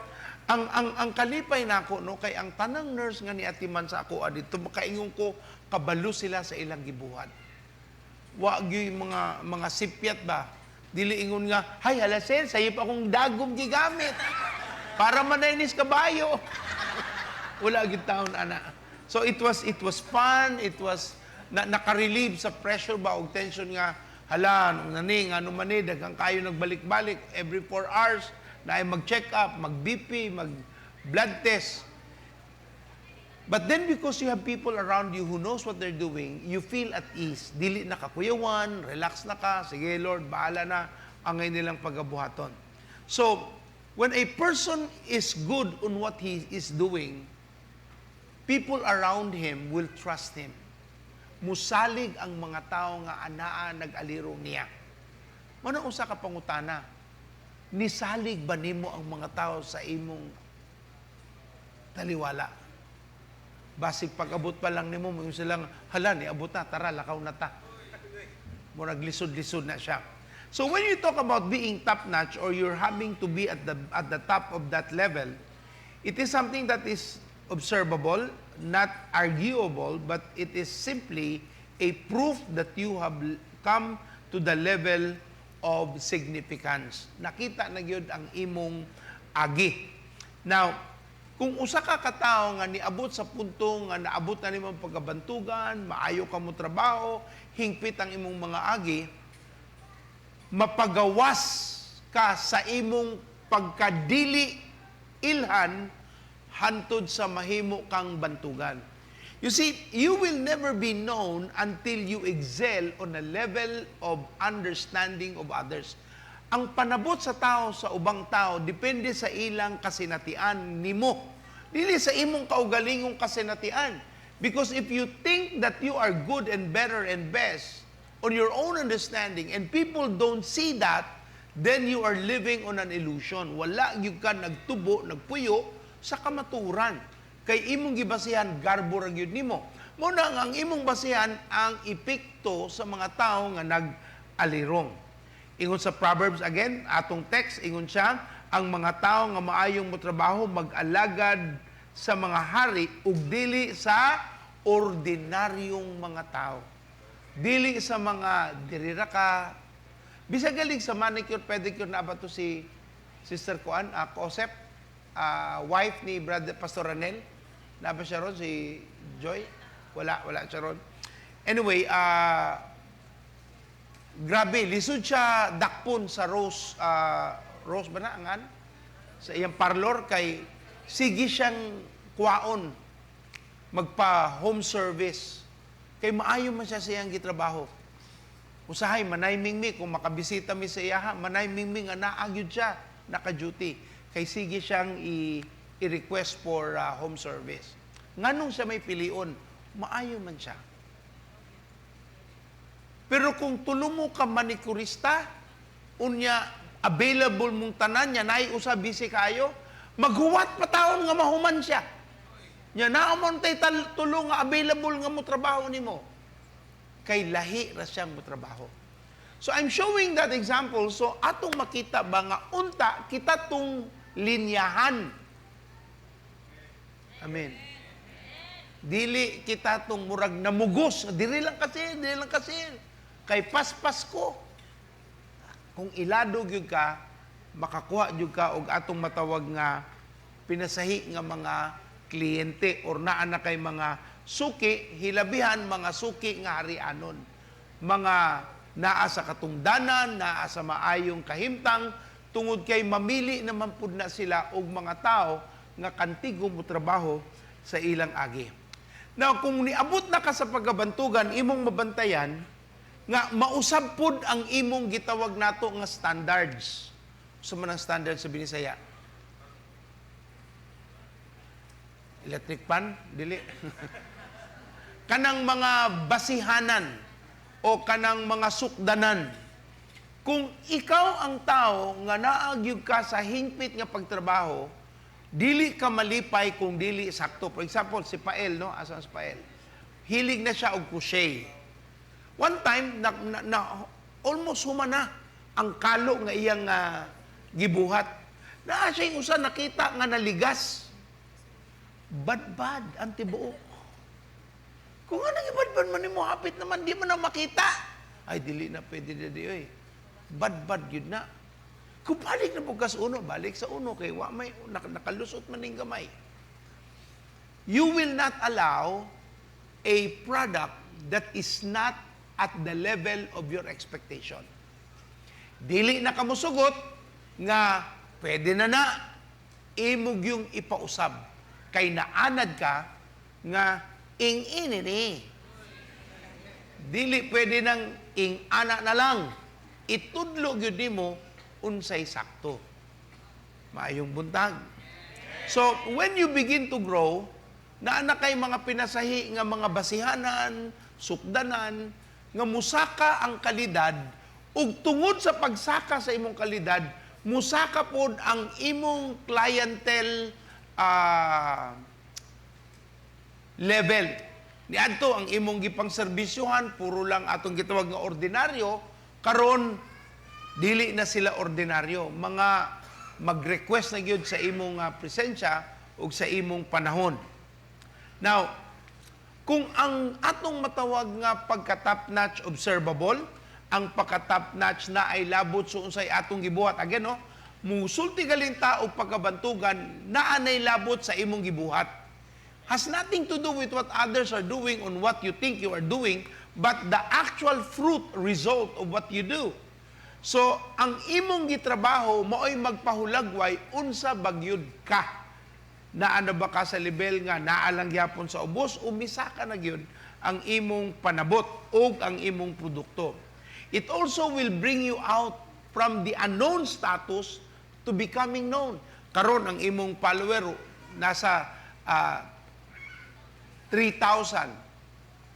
ang kalipay nako no kay ang tanang nurse nga niatiman sa ako adito makaingon ko kabalo sila sa ilang gibuhat. Wa gyud mga sipyat ba. Dili ingon nga, hay hala sir, sayop akong dagom gigamit. Para manaynis kabayo. Wala gyud taon ana. So it was fun, it was naka-relieve sa pressure ba og tension nga hala nung nani nga man ni daghang kayo nagbalik-balik every 4 hours na ay mag-check up, mag-BP, mag-blood test. But then because you have people around you who knows what they're doing, you feel at ease. Dili na ka kuyawan, relax na ka, sige Lord, bahala na angay nilang pagabuhaton. So, when a person is good on what he is doing, people around him will trust him. Musalig ang mga tao nga anaa nag-aliro niya. Mano usa ka pangutana, nisalig ba nimo ang mga tao sa imong taliwala? Basig pag-abot pa lang nimo, moingon silang, hala, niabot na, tara, lakaw na ta. Murag lisod-lisod na siya. So when you talk about being top-notch or you're having to be at the top of that level, it is something that is observable, not arguable, but it is simply a proof that you have come to the level of significance. Nakita na gyud ang imong agi. Now, kung usa ka katawo nga niabot sa punto nga naabot na nimo ang pagkabantugan, maayo ka mo trabaho, hingpit ang imong mga agi, mapagawas ka sa imong pagkadili ilhan hantod sa mahimo kang bantugan. You see, you will never be known until you excel on a level of understanding of others. Ang panabot sa tao sa ubang tao depende sa ilang kasinatian nimo. Dili sa imong kaugalingong kasinatian. Because if you think that you are good and better and best on your own understanding and people don't see that, then you are living on an illusion. Wala gyud ka nagtubo, nagpuyo sa kamaturan. Kay imong gibasihan, garbo ra gyud nimo. Mao na ang imong basihan ang epekto sa mga tao nga nag-alirong. Ingon sa Proverbs again, atong text, ingon siya, ang mga tao nga maayong motrabaho mag-alagad sa mga hari ug dili sa ordinaryong mga tao. Dili sa mga dirira ka. Bisag galing sa manicure, pedicure na ba to si Sister Kuan, Cosep, wife ni Brother Pastor Ranel. Na ba siya ron, si Joy? Wala siya ron. Anyway, grabe, lisod siya dakpon sa Rose, Rose ba na angan? Sa iyang parlor kay sige siyang kwaon magpa home service. Kay maayo man siya sa iyang gitrabaho. Usahay manay mingmi kung makabisita mi sa iyaha, manay mingmi nga naa gyud siya naka-duty. Kay sige siyang i-request for home service. Nganong siya may pilion, maayo man siya. Pero kung tulo mo ka manikurista, unya available mong tanan niya, naay usa busy kayo, maghuwat pa taon nga mahuman siya. Nya naa man tay tulo nga available nga mo trabaho nimo. Kay lahi ra siyang mo trabaho. So I'm showing that example so atong makita ba nga unta kita tong linyahan. Amen. Dili kita tong murag namugos, diri lang kasi, diri lang kasi. Kay paspas ko. Kung ilado gyud ka, makakuha gyud ka og atong matawag nga pinasahi nga mga kliyente or naa na kay mga suki, hilabihan mga suki nga harianon. Mga naa sa katungdanan, naa sa maayong kahimtang, tungod kay mamili naman pud na sila og mga tao nga kantigo mo trabaho sa ilang agi. Now, kung niabot na ka sa pagkabantugan, imong mabantayan nga mausab pud ang imong gitawag nato nga standards. Unsa man ang standards sa Binisaya? Electric pan? Dili. Kanang mga basihanan o kanang mga sukdanan. Kung ikaw ang tao nga naagyug ka sa hingpit nga pagtrabaho, dili ka malipay kung dili sakto. For example, si Pael, no? Asan si Pael? Hilig na siya og crochet. One time, na almost humana ang kalo nga iyang gibuhat. Naa siya yung usa nakita nga naligas. Badbad ang tibuok. Kung anong ibadbad man nimo, hapit naman, di man na makita. Ay, dili na pwede na di, oy. Badbad yun na. Kung balik na pugkas uno, balik sa uno, kay wa may, nakalusot man ning gamay. You will not allow a product that is not at the level of your expectation. Dili na kamusugot nga pwede na na imog yung ipausab. Kay naanad ka nga ing-ini ni. Dili pwede nang ing-ana na lang. Itudlo gyud nimo unsay sakto. Maayong buntag. So, when you begin to grow, naa na kay mga pinasahi nga mga basihanan, sukdanan, nga musaka ang kalidad, ug tungod sa pagsaka sa imong kalidad, musaka pod ang imong clientele level. Niadto ang imong gipangserbisyuhan, puro lang atong gitawag nga ordinaryo, karon dili na sila ordinaryo. Mga mag-request na gyud sa imong presensya ug sa imong panahon. Now, kung ang atong matawag nga pagka-top notch observable, ang pagka-top notch na ay labot sa unsay atong gibuhat. Again, no? Musulti galing tao pagkabantugan, naa nay labot sa imong gibuhat. Has nothing to do with what others are doing on what you think you are doing, but the actual fruit result of what you do. So, ang imong gitrabaho mao'y magpahulagway unsa bagyud ka. Naa na ba ka sa level nga naa lang gyapon sa ubos o misaka na gyud ang imong panabot o ang imong produkto. It also will bring you out from the unknown status to becoming known. Karon ang imong follower nasa 3,000.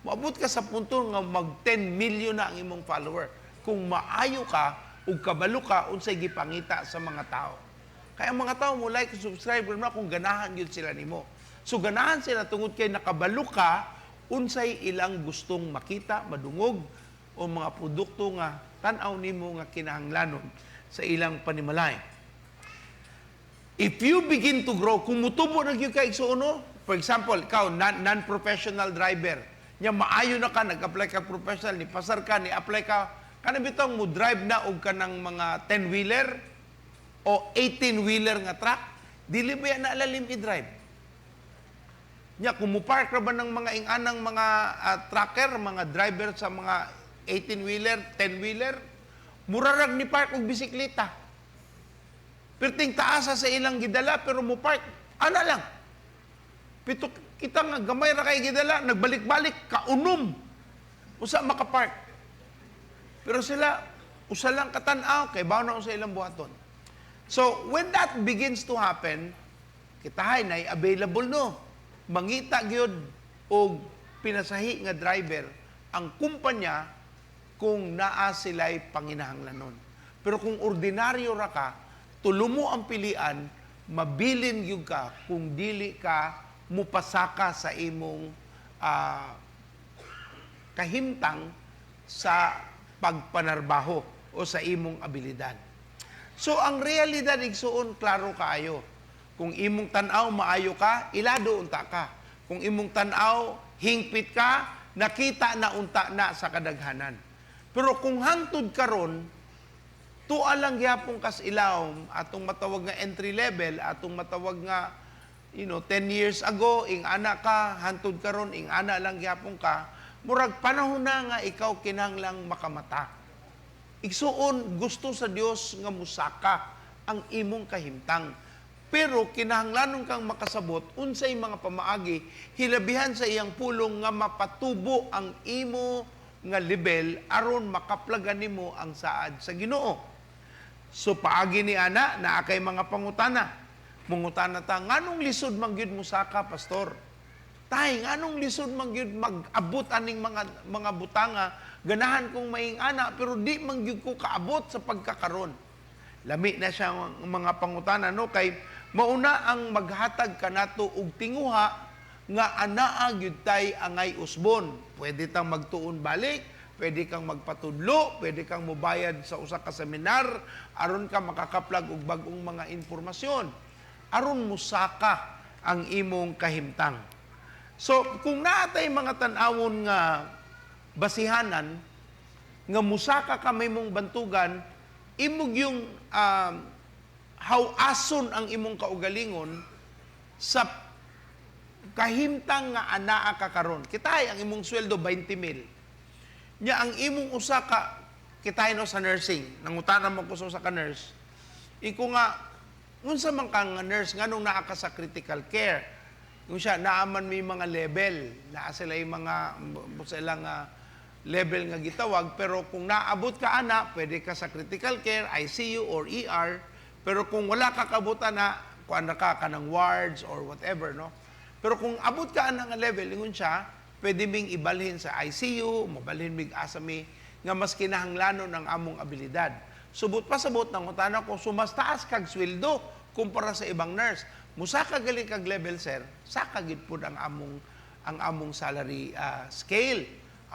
Maabot ka sa punto nga mag 10 million na ang imong follower. Kung maayo ka ug kabalo ka unsay gipangita sa mga tao. Kaya ang mga tao mo like, subscribe na kung ganahan gyud sila nimo. So ganahan sila tungod kay nakabalo ka unsay ilang gustong makita, madungog o mga produkto nga tan-aw nimo nga kinahanglanon sa ilang panimalay. If you begin to grow, kung mutubo na gyud ka igsuon, for example, ikaw non-professional driver, nya maayo na ka, nag-apply ka professional, ni pasar ka, ni apply ka, kanang bitong mo drive na og kanang mga 10-wheeler o 18-wheeler nga truck, dili ba yan naalalim i-drive? Nya, kung mo-park ra ba ng mga inganang mga trucker, mga driver sa mga 18-wheeler, 10-wheeler, murarag ni park og bisikleta. Perting taasa sa ilang gidala, pero mo park, ana lang. Pito, kita nga, gamay ra kay gidala, nagbalik-balik, kaunom. Usa makapark. Pero sila, usa lang katan-aw, kay baw na usa ilang buhaton. So, when that begins to happen, kitahay na available no. Mangita gyud og pinasahi nga driver ang kumpanya kung naa sila'y panginahanglanon. Pero kung ordinaryo ra ka, tulo mo ang pilian, mabilin gyud ka kung dili ka mupasaka sa imong kahimtang sa pagpanarbaho o sa imong abilidad. So ang realidad igsuon klaro kaayo. Kung imong tan-aw maayo ka, ilado unta ka. Kung imong tan-aw hingpit ka, nakita na unta na sa kadaghanan. Pero kung hangtod karon, tuwa lang gyapon kas ilawom, atong matawag nga entry level, atong matawag nga 10 years ago ing ana ka, hangtod karon ing ana lang gyapon ka, murag panahon na nga ikaw kinahanglang makamata. Igsuon, gusto sa Dios nga musaka ang imong kahimtang. Pero kinahanglanon kang makasabot unsay mga pamaagi hilabihan sa iyang pulong nga mapatubo ang imo nga level aron makaplagan nimo ang saad sa Ginoo. So paagi ni ana naa kay mga pangutana. Mangutana ta, nganong lisod man gyud mosaka, pastor? Tay, nganong lisod man gyud mag-abot aning mga butanga? Ganahan kong maing ana pero di man gyud ko kaabot sa pagkakaron. Lami na siya ang mga pangutana, no, kay mauna ang maghatag kanato og tinguha nga anaa gyud tay angay usbon. Pwede tang magtuon balik, pwede kang magpatudlo, pwede kang mobayad sa usa ka seminar aron ka makakaplag og bag-ong mga impormasyon aron musaka ang imong kahimtang. So kung naa tay mga tan-awon nga basihanan nga musaka ka may mong bantugan, imog yung hawason ang imong kaugalingon sa kahimtang nga anaa ka karon. Kitay ang imong sweldo 20 mil. Nya ang imong usa ka, kitay no sa nursing, nangutana man ko sa usa ka nurse. Iko nga, unsa man ka nga nurse nganong naa ka sa critical care? Kung siya naa man may mga level, naa sila yung mga sila nga level nga gitawag, pero kung naabot ka ana, pwede ka sa critical care, ICU or ER, pero kung wala ka kabutan na, kuan na ka kanang wards or whatever, no? Pero kung abot ka ana nga level, ingon siya, pwede ming ibalhin sa ICU, mabalhin mig asa mi nga mas kinahanglanon ang among abilidad. Subot pa sabot nangutana ko, so mas taas kag sweldo kumpara sa ibang nurse. Musaka gali kag level, sir, saka gid pud ang among salary scale.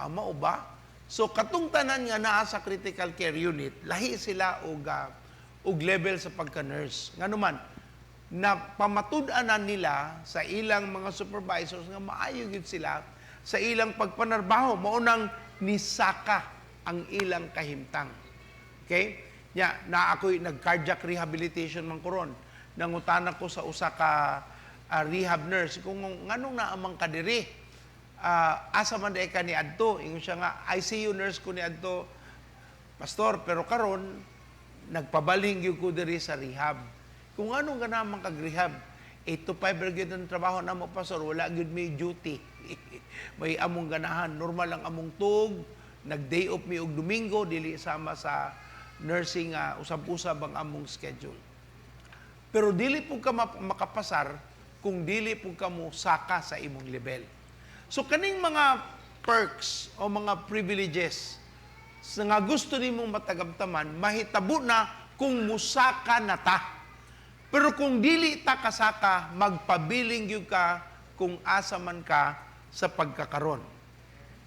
Mao ba? So katong tanan nga naa sa critical care unit, lahi sila og level sa pagka-nurse. Ngano man na pamatud-anan nila sa ilang mga supervisors nga maayo gyud sila sa ilang pagpanarbaho, mao nang nisaka ang ilang kahimtang. Okay? Nya, na ako'y nag-cardiac rehabilitation man ko ron. Nangutana ko sa usa ka rehab nurse kung nganong naamang ka diri. Asa man diay ka ni adto? Ingon siya nga ICU nurse ko ni adto, pastor, pero karon nagpabalhin gyud ko diri sa rehab. Kung anong ganaman kag rehab? 8 to 5 ra gyud ang trabaho namo, pastor, wala gyud may duty. May among ganahan, normal ang among tug, nag-day off mi og Domingo, dili sama sa nursing, usab-usab ang among schedule. Pero dili pud ka makapasar kung dili pud ka mo saka sa imong level. So kaning mga perks o mga privileges sa nga gusto nimong matagamtaman, mahitabo na kung musaka na ta. Pero kung dili ta kasaka, magpabiling gyud ka kung asa man ka sa pagkakaron.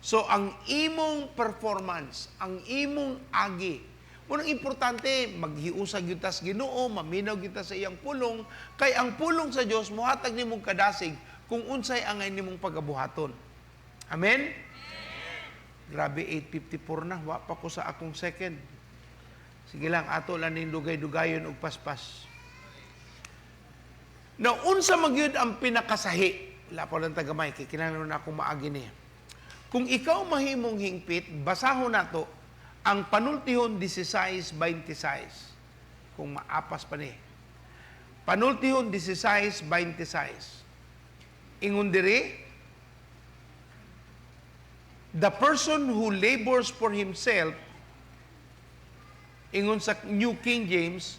So ang imong performance, ang imong agi, unang importante, maghiusa gyud tas Ginoo, maminaw gyud ta sa iyang pulong, kay ang pulong sa Dios mohatag nimong kadasig kung unsay angay nimong pagabuhaton. Amen? Grabe, 8:54 na, wa pa ko sa akong second. Sige lang, ato lang ning dugay-dugayon og paspas. Now, unsa man gyud ang pinakasahi? Wala pa lang tagamay, kay kinahanglan na akong maagi niya. Kung ikaw mahimong hingpit, basahon nato ang Panultihon 16:26. Kung maapas pa ni. Panultihon 16:26. Ingon diri, the person who labors for himself, ingon sa New King James,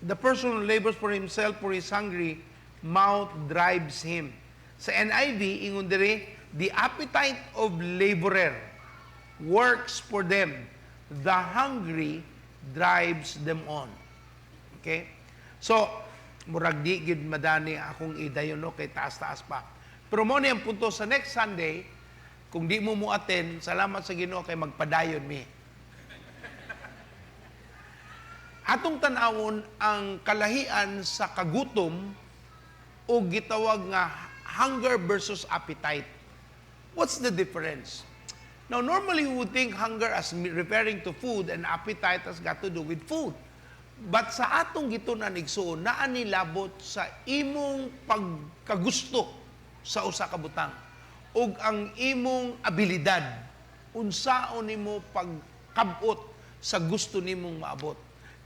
the person who labors for himself for his hungry mouth drives him. Sa NIV, ingon diri, the appetite of laborer works for them. The hungry drives them on. Okay? So, murag di gyud madani akong idayon, no, kay taas-taas pa. Pero mo ni ang punto sa next Sunday, kung di mo mo attend, salamat sa Ginoo kay magpadayon mi. Atong tan-awon ang kalahian sa kagutom o gitawag nga hunger versus appetite. What's the difference? Now, normally we would think hunger as referring to food and appetite has got to do with food. But sa atong gitun-an, igsuon, naa ni labot sa imong pagkagusto sa usa ka butang ug ang imong abilidad unsaon nimo pagkabot sa gusto nimong maabot.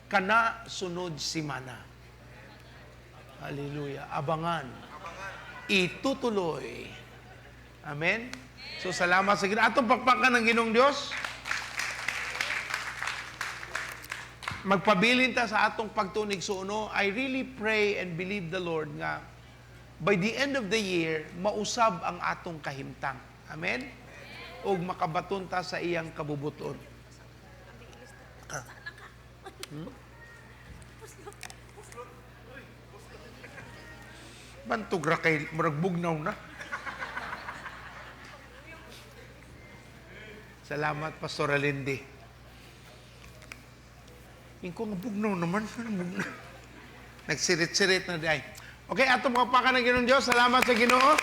Kana sunod simana. Hallelujah. Abangan. Itutuloy. Amen. So salamat sa Ginoo. Atong pakpakan ng Ginoong Dios. Magpabilin ta sa atong pagtuo, igsuon. I really pray and believe the Lord nga by the end of the year, mausab ang atong kahimtang. Amen? Ug makabaton ta sa iyang kabubuton. Bantog ra kay murag bugnaw na. Salamat, Pastor Alindi. Ingko nga bugnaw naman. Bugnaw. Nagsirit-sirit na di ay. Okay, atong pakpakan ng Ginoong Diyos. Salamat sa Ginoo.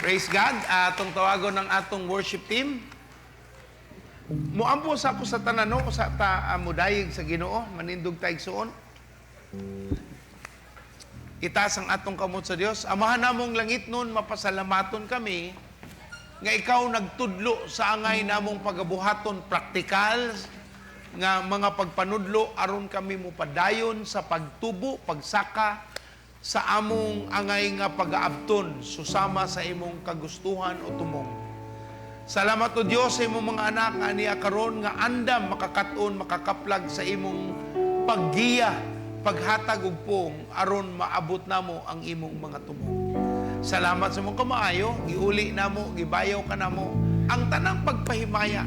Praise God. Atong tawagon ng atong worship team. Muampo sa ako sa tanan, no? Sa ta mudayeg sa Ginoo, manindog ta, igsuon. Itaas ang atong kamot sa Dios. Amahan namong langit nun, mapasalamaton kami nga ikaw nagtudlo sa angay namong pagabuhaton praktikal nga mga pagpanudlo aron kami mopadayon sa pagtubo, pagsaka sa among angay nga pagaabton susama sa imong kagustuhan o tumong. Salamat o Dios sa imong mga anak aniya karon nga andam makakaton, makakaplag sa imong paggiya, paghatag og puong aron maabot namo ang imong mga tumong. Salamat sa imong kamaayo, giuli namo, gibayaw ka namo ang tanang pagpahimaya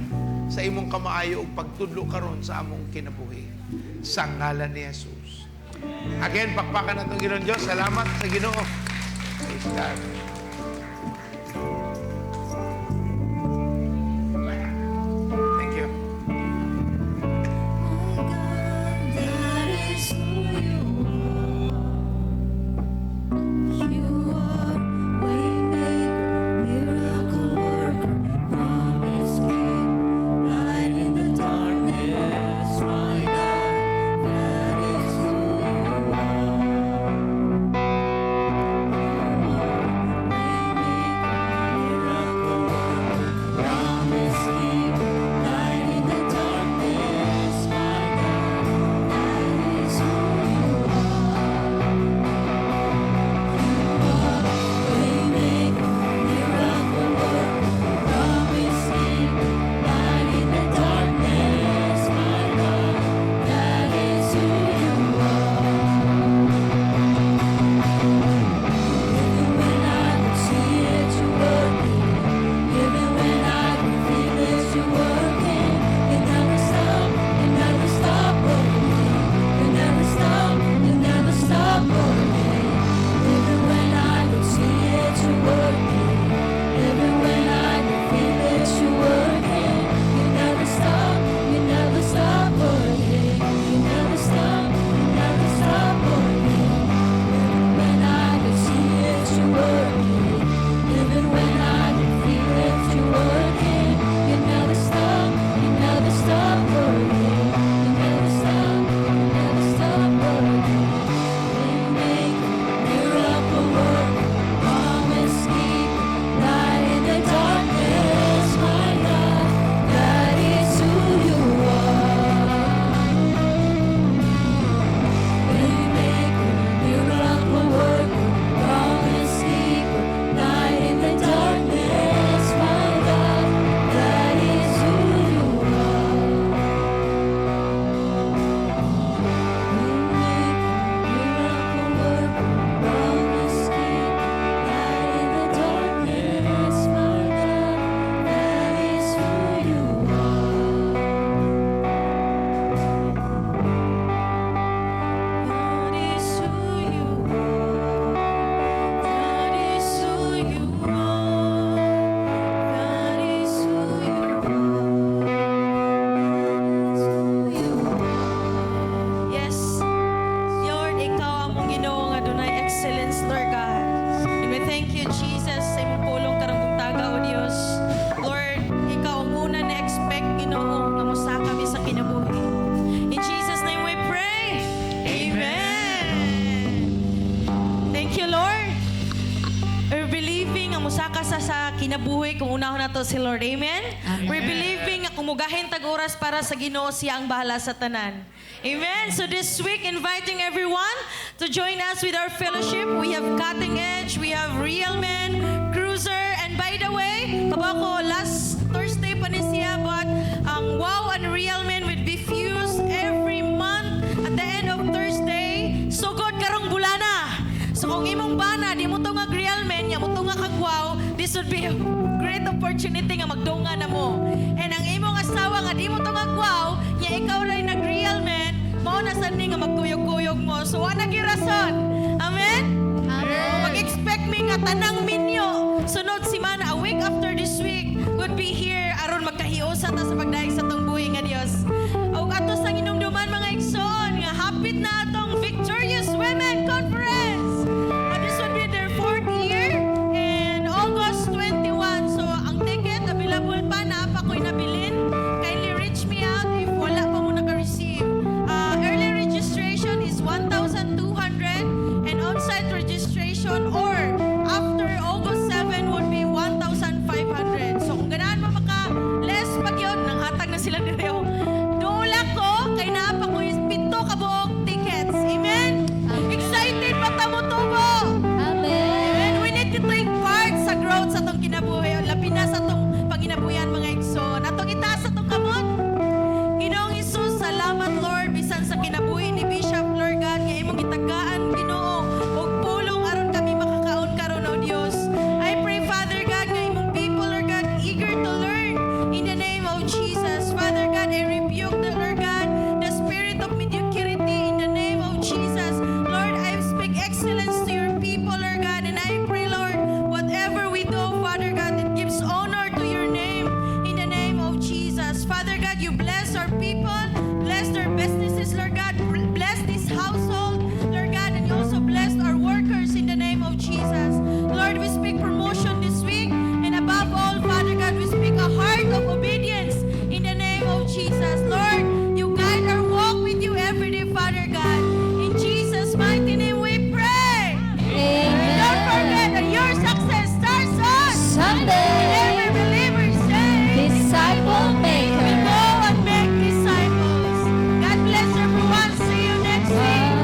sa imong kamaayo ug pagtudlo karon sa among kinabuhi. Sa ngalan ni Jesus. Again, pakpakan natong Ginoong Diyos. Salamat sa Ginoo. Praise God. Thank you. That is who you are. You are waymaker, miracle worker, promise keeper, light in the darkness, my God. That is who you are. You are waymaker, miracle worker, promise keeper, light in the darkness, my God. That is who you are. You are waymaker, miracle worker, promise keeper, light in the darkness, my God. That is who you are. Even when I don't see it, you're working. Even when I can feel it, you're working. You never stop, you never stop working. You never stop, you never stop working. Even when I don't see it, you're working. Even when I can feel it, you're working. You never stop working. You never stop working. Even when I can see it, you're working. Even when I can feel it, you're working. You never stop working. You never stop working. Waymaker, miracle worker, promise keeper, light in the darkness, my God. That is who you are. Waymaker, miracle worker, promise keeper, light in the darkness, my God. That is who you are. Waymaker, miracle worker, promise keeper, light in the darkness, my God. That is who you are. That is who you are. That is who you are. That is who you are. That is who you are. Yes. Lord, ikaw among Ginoo nga dunay excellence, Lord God. And we thank you, Jesus, sa imong pulong karong buntaga, O Dios. Lord, ikaw ta sa kinabuhi kung unahon nato si Lord. Amen? We're believing nga kung mugahin tag oras para sa Ginoo, siya ang bahala sa tanan. Amen? So this week, inviting everyone to join us with our fellowship. We have Cutting Edge, we have Real Men, Cruiser, and by the way, kabaw ko last Thursday pa ni siya, but ang Wow and Real Men would be fused every month at the end of Thursday. Sugod karong bulana. So kung imong bana, di mo tungag Real Men, nya mo tungag kag Wow, this would be a great opportunity nga magdunga na mo. And ang imong asawa nga di mo tungag Wow, nya ikaw ray nag Real Men, mao na sad ni nga magkuyog-kuyog mo. So wa na rason. Amen? Amen. Mag-expect mi nga tanang minyo sunod simana, a week after this week, would be here aron magkahiusa ta sa pagdayeg sa atong buhi nga Dios. Og ato sa hinumduman, mga igsoon, nga hapit na atong Victorious Women Conference. This would be their fourth year in August 21. So ang ticket available pa na pa ko'y nabilin. Kindly reach me out if wala pa mo naka-receive. Early registration is 1,200 and on-site registration or after August 7 would be 1,500. So kung ganahan mo maka less pag yun, nanghatag na sila direo. Duula ko, kay naa pa ko'y 7 ka buok tickets. Amen? Excited ba ta mo tubo? Amen. And we need to take part sa growth sa atong kinabuhi. Labi na sa atong panginabuhian, mga igsoon. Atong itaas atong kamot. Ginoong Hesus, salamat Lord bisan sa kinabuhi ni Bishop, Lord God, nga imong gitagaan, Ginoo, og pulong aron kami makakaon karon, O Dios. I pray, Father God, nga imong people, Lord God, eager to learn in the name of Jesus. Father God, I rebuke the Lord God, the spirit of mediocrity in the name of Jesus. Lord, I speak excellence to your people, Lord God, and I pray, Lord, whatever we do, Father God, it gives honor to your name in the name of Jesus. Father God, you bless our people, bless their businesses, Lord God, bless this household, Lord God, and you also bless our workers in the name of Jesus. Lord, we speak promotion this week, and above all, Father God, we speak a heart of obedience in the name of Jesus. Lord, you guide our walk with you every day, Father God. In Jesus' mighty name we pray. Amen. Don't forget that your success starts on Sunday. And every believer say, Disciple maker. We go and make disciples. God bless everyone. See you next week.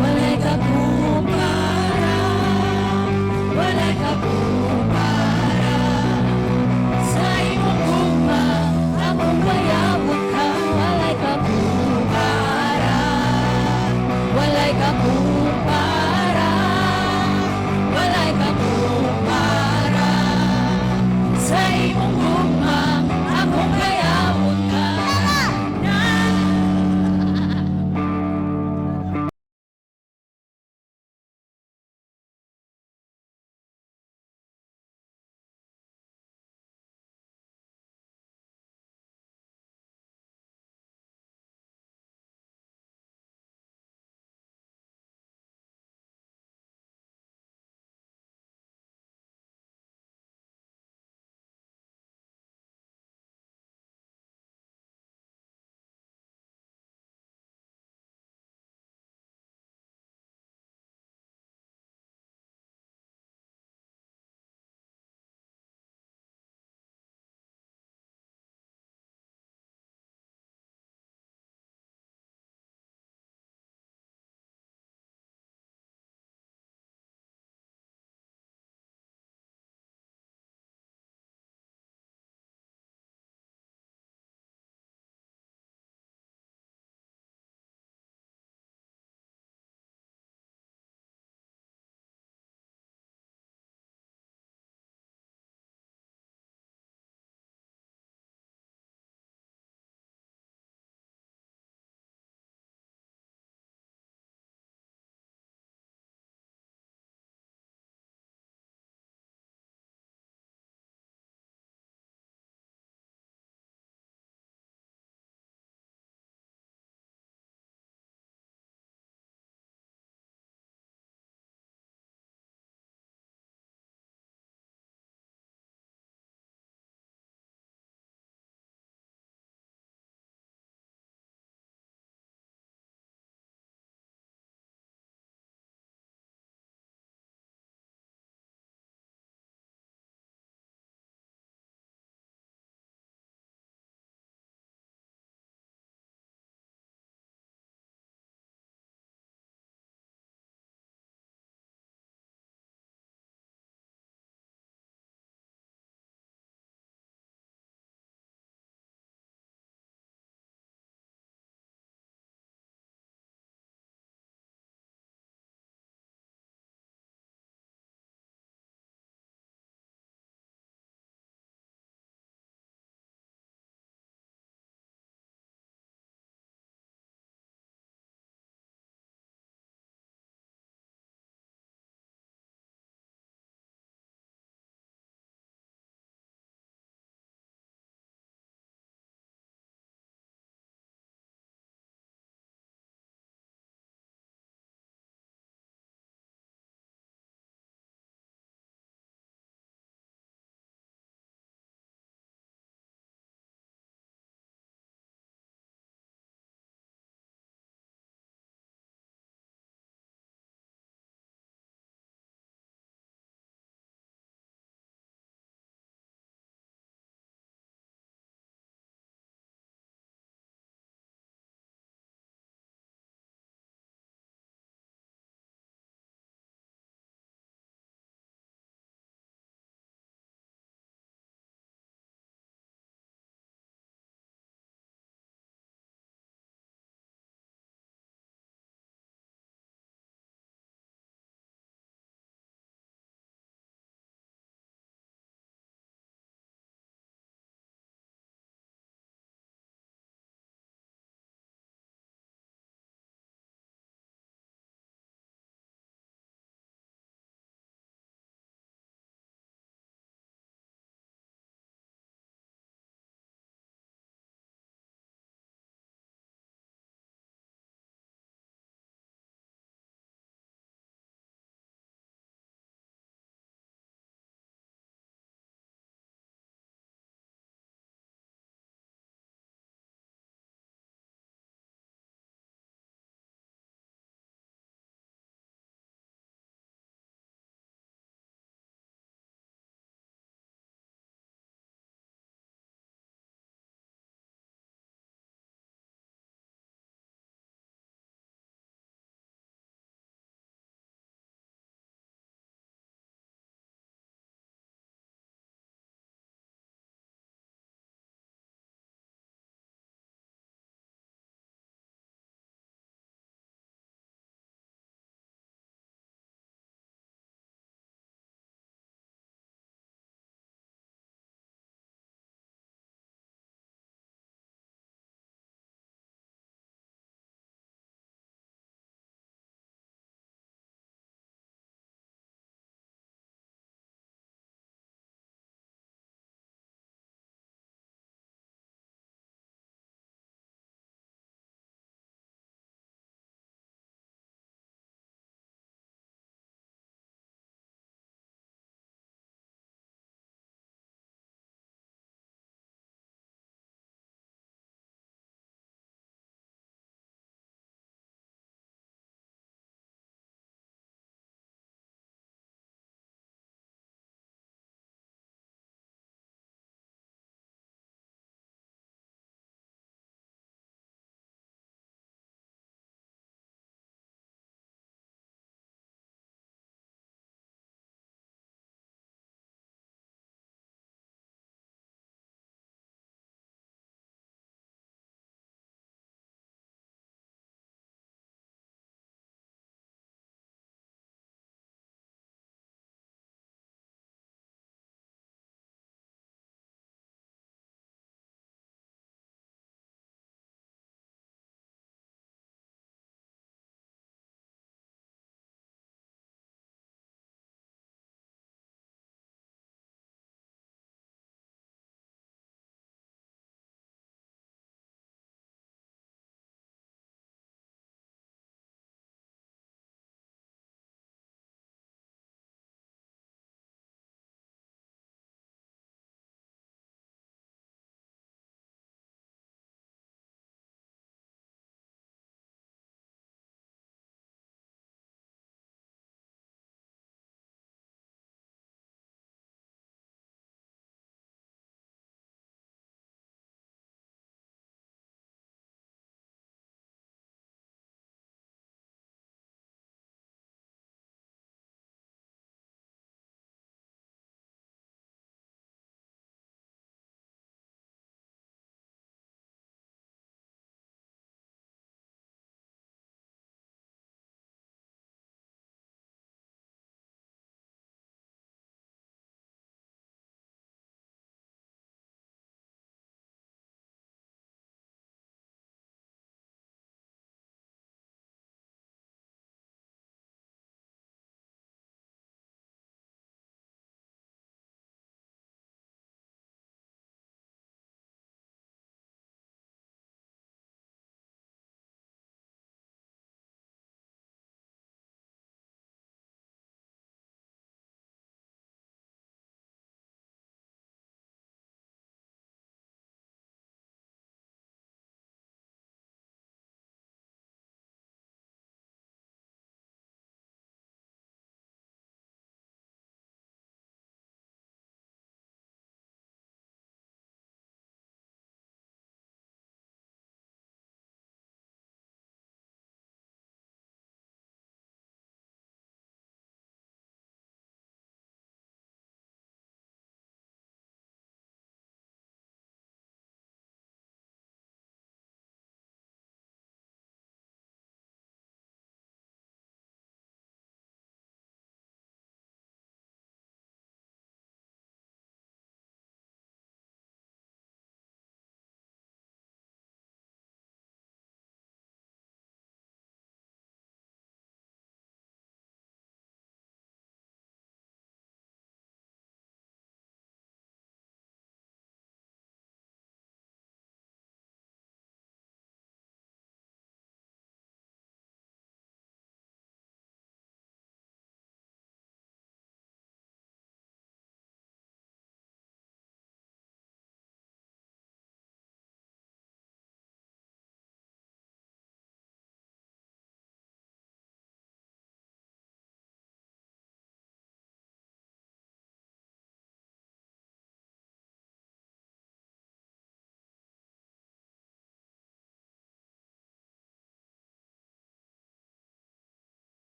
Walay kakumpara, walay kakumpara. Sa imong gugma, akong bayawon ka. Walay kakumpara, walay kakumpara.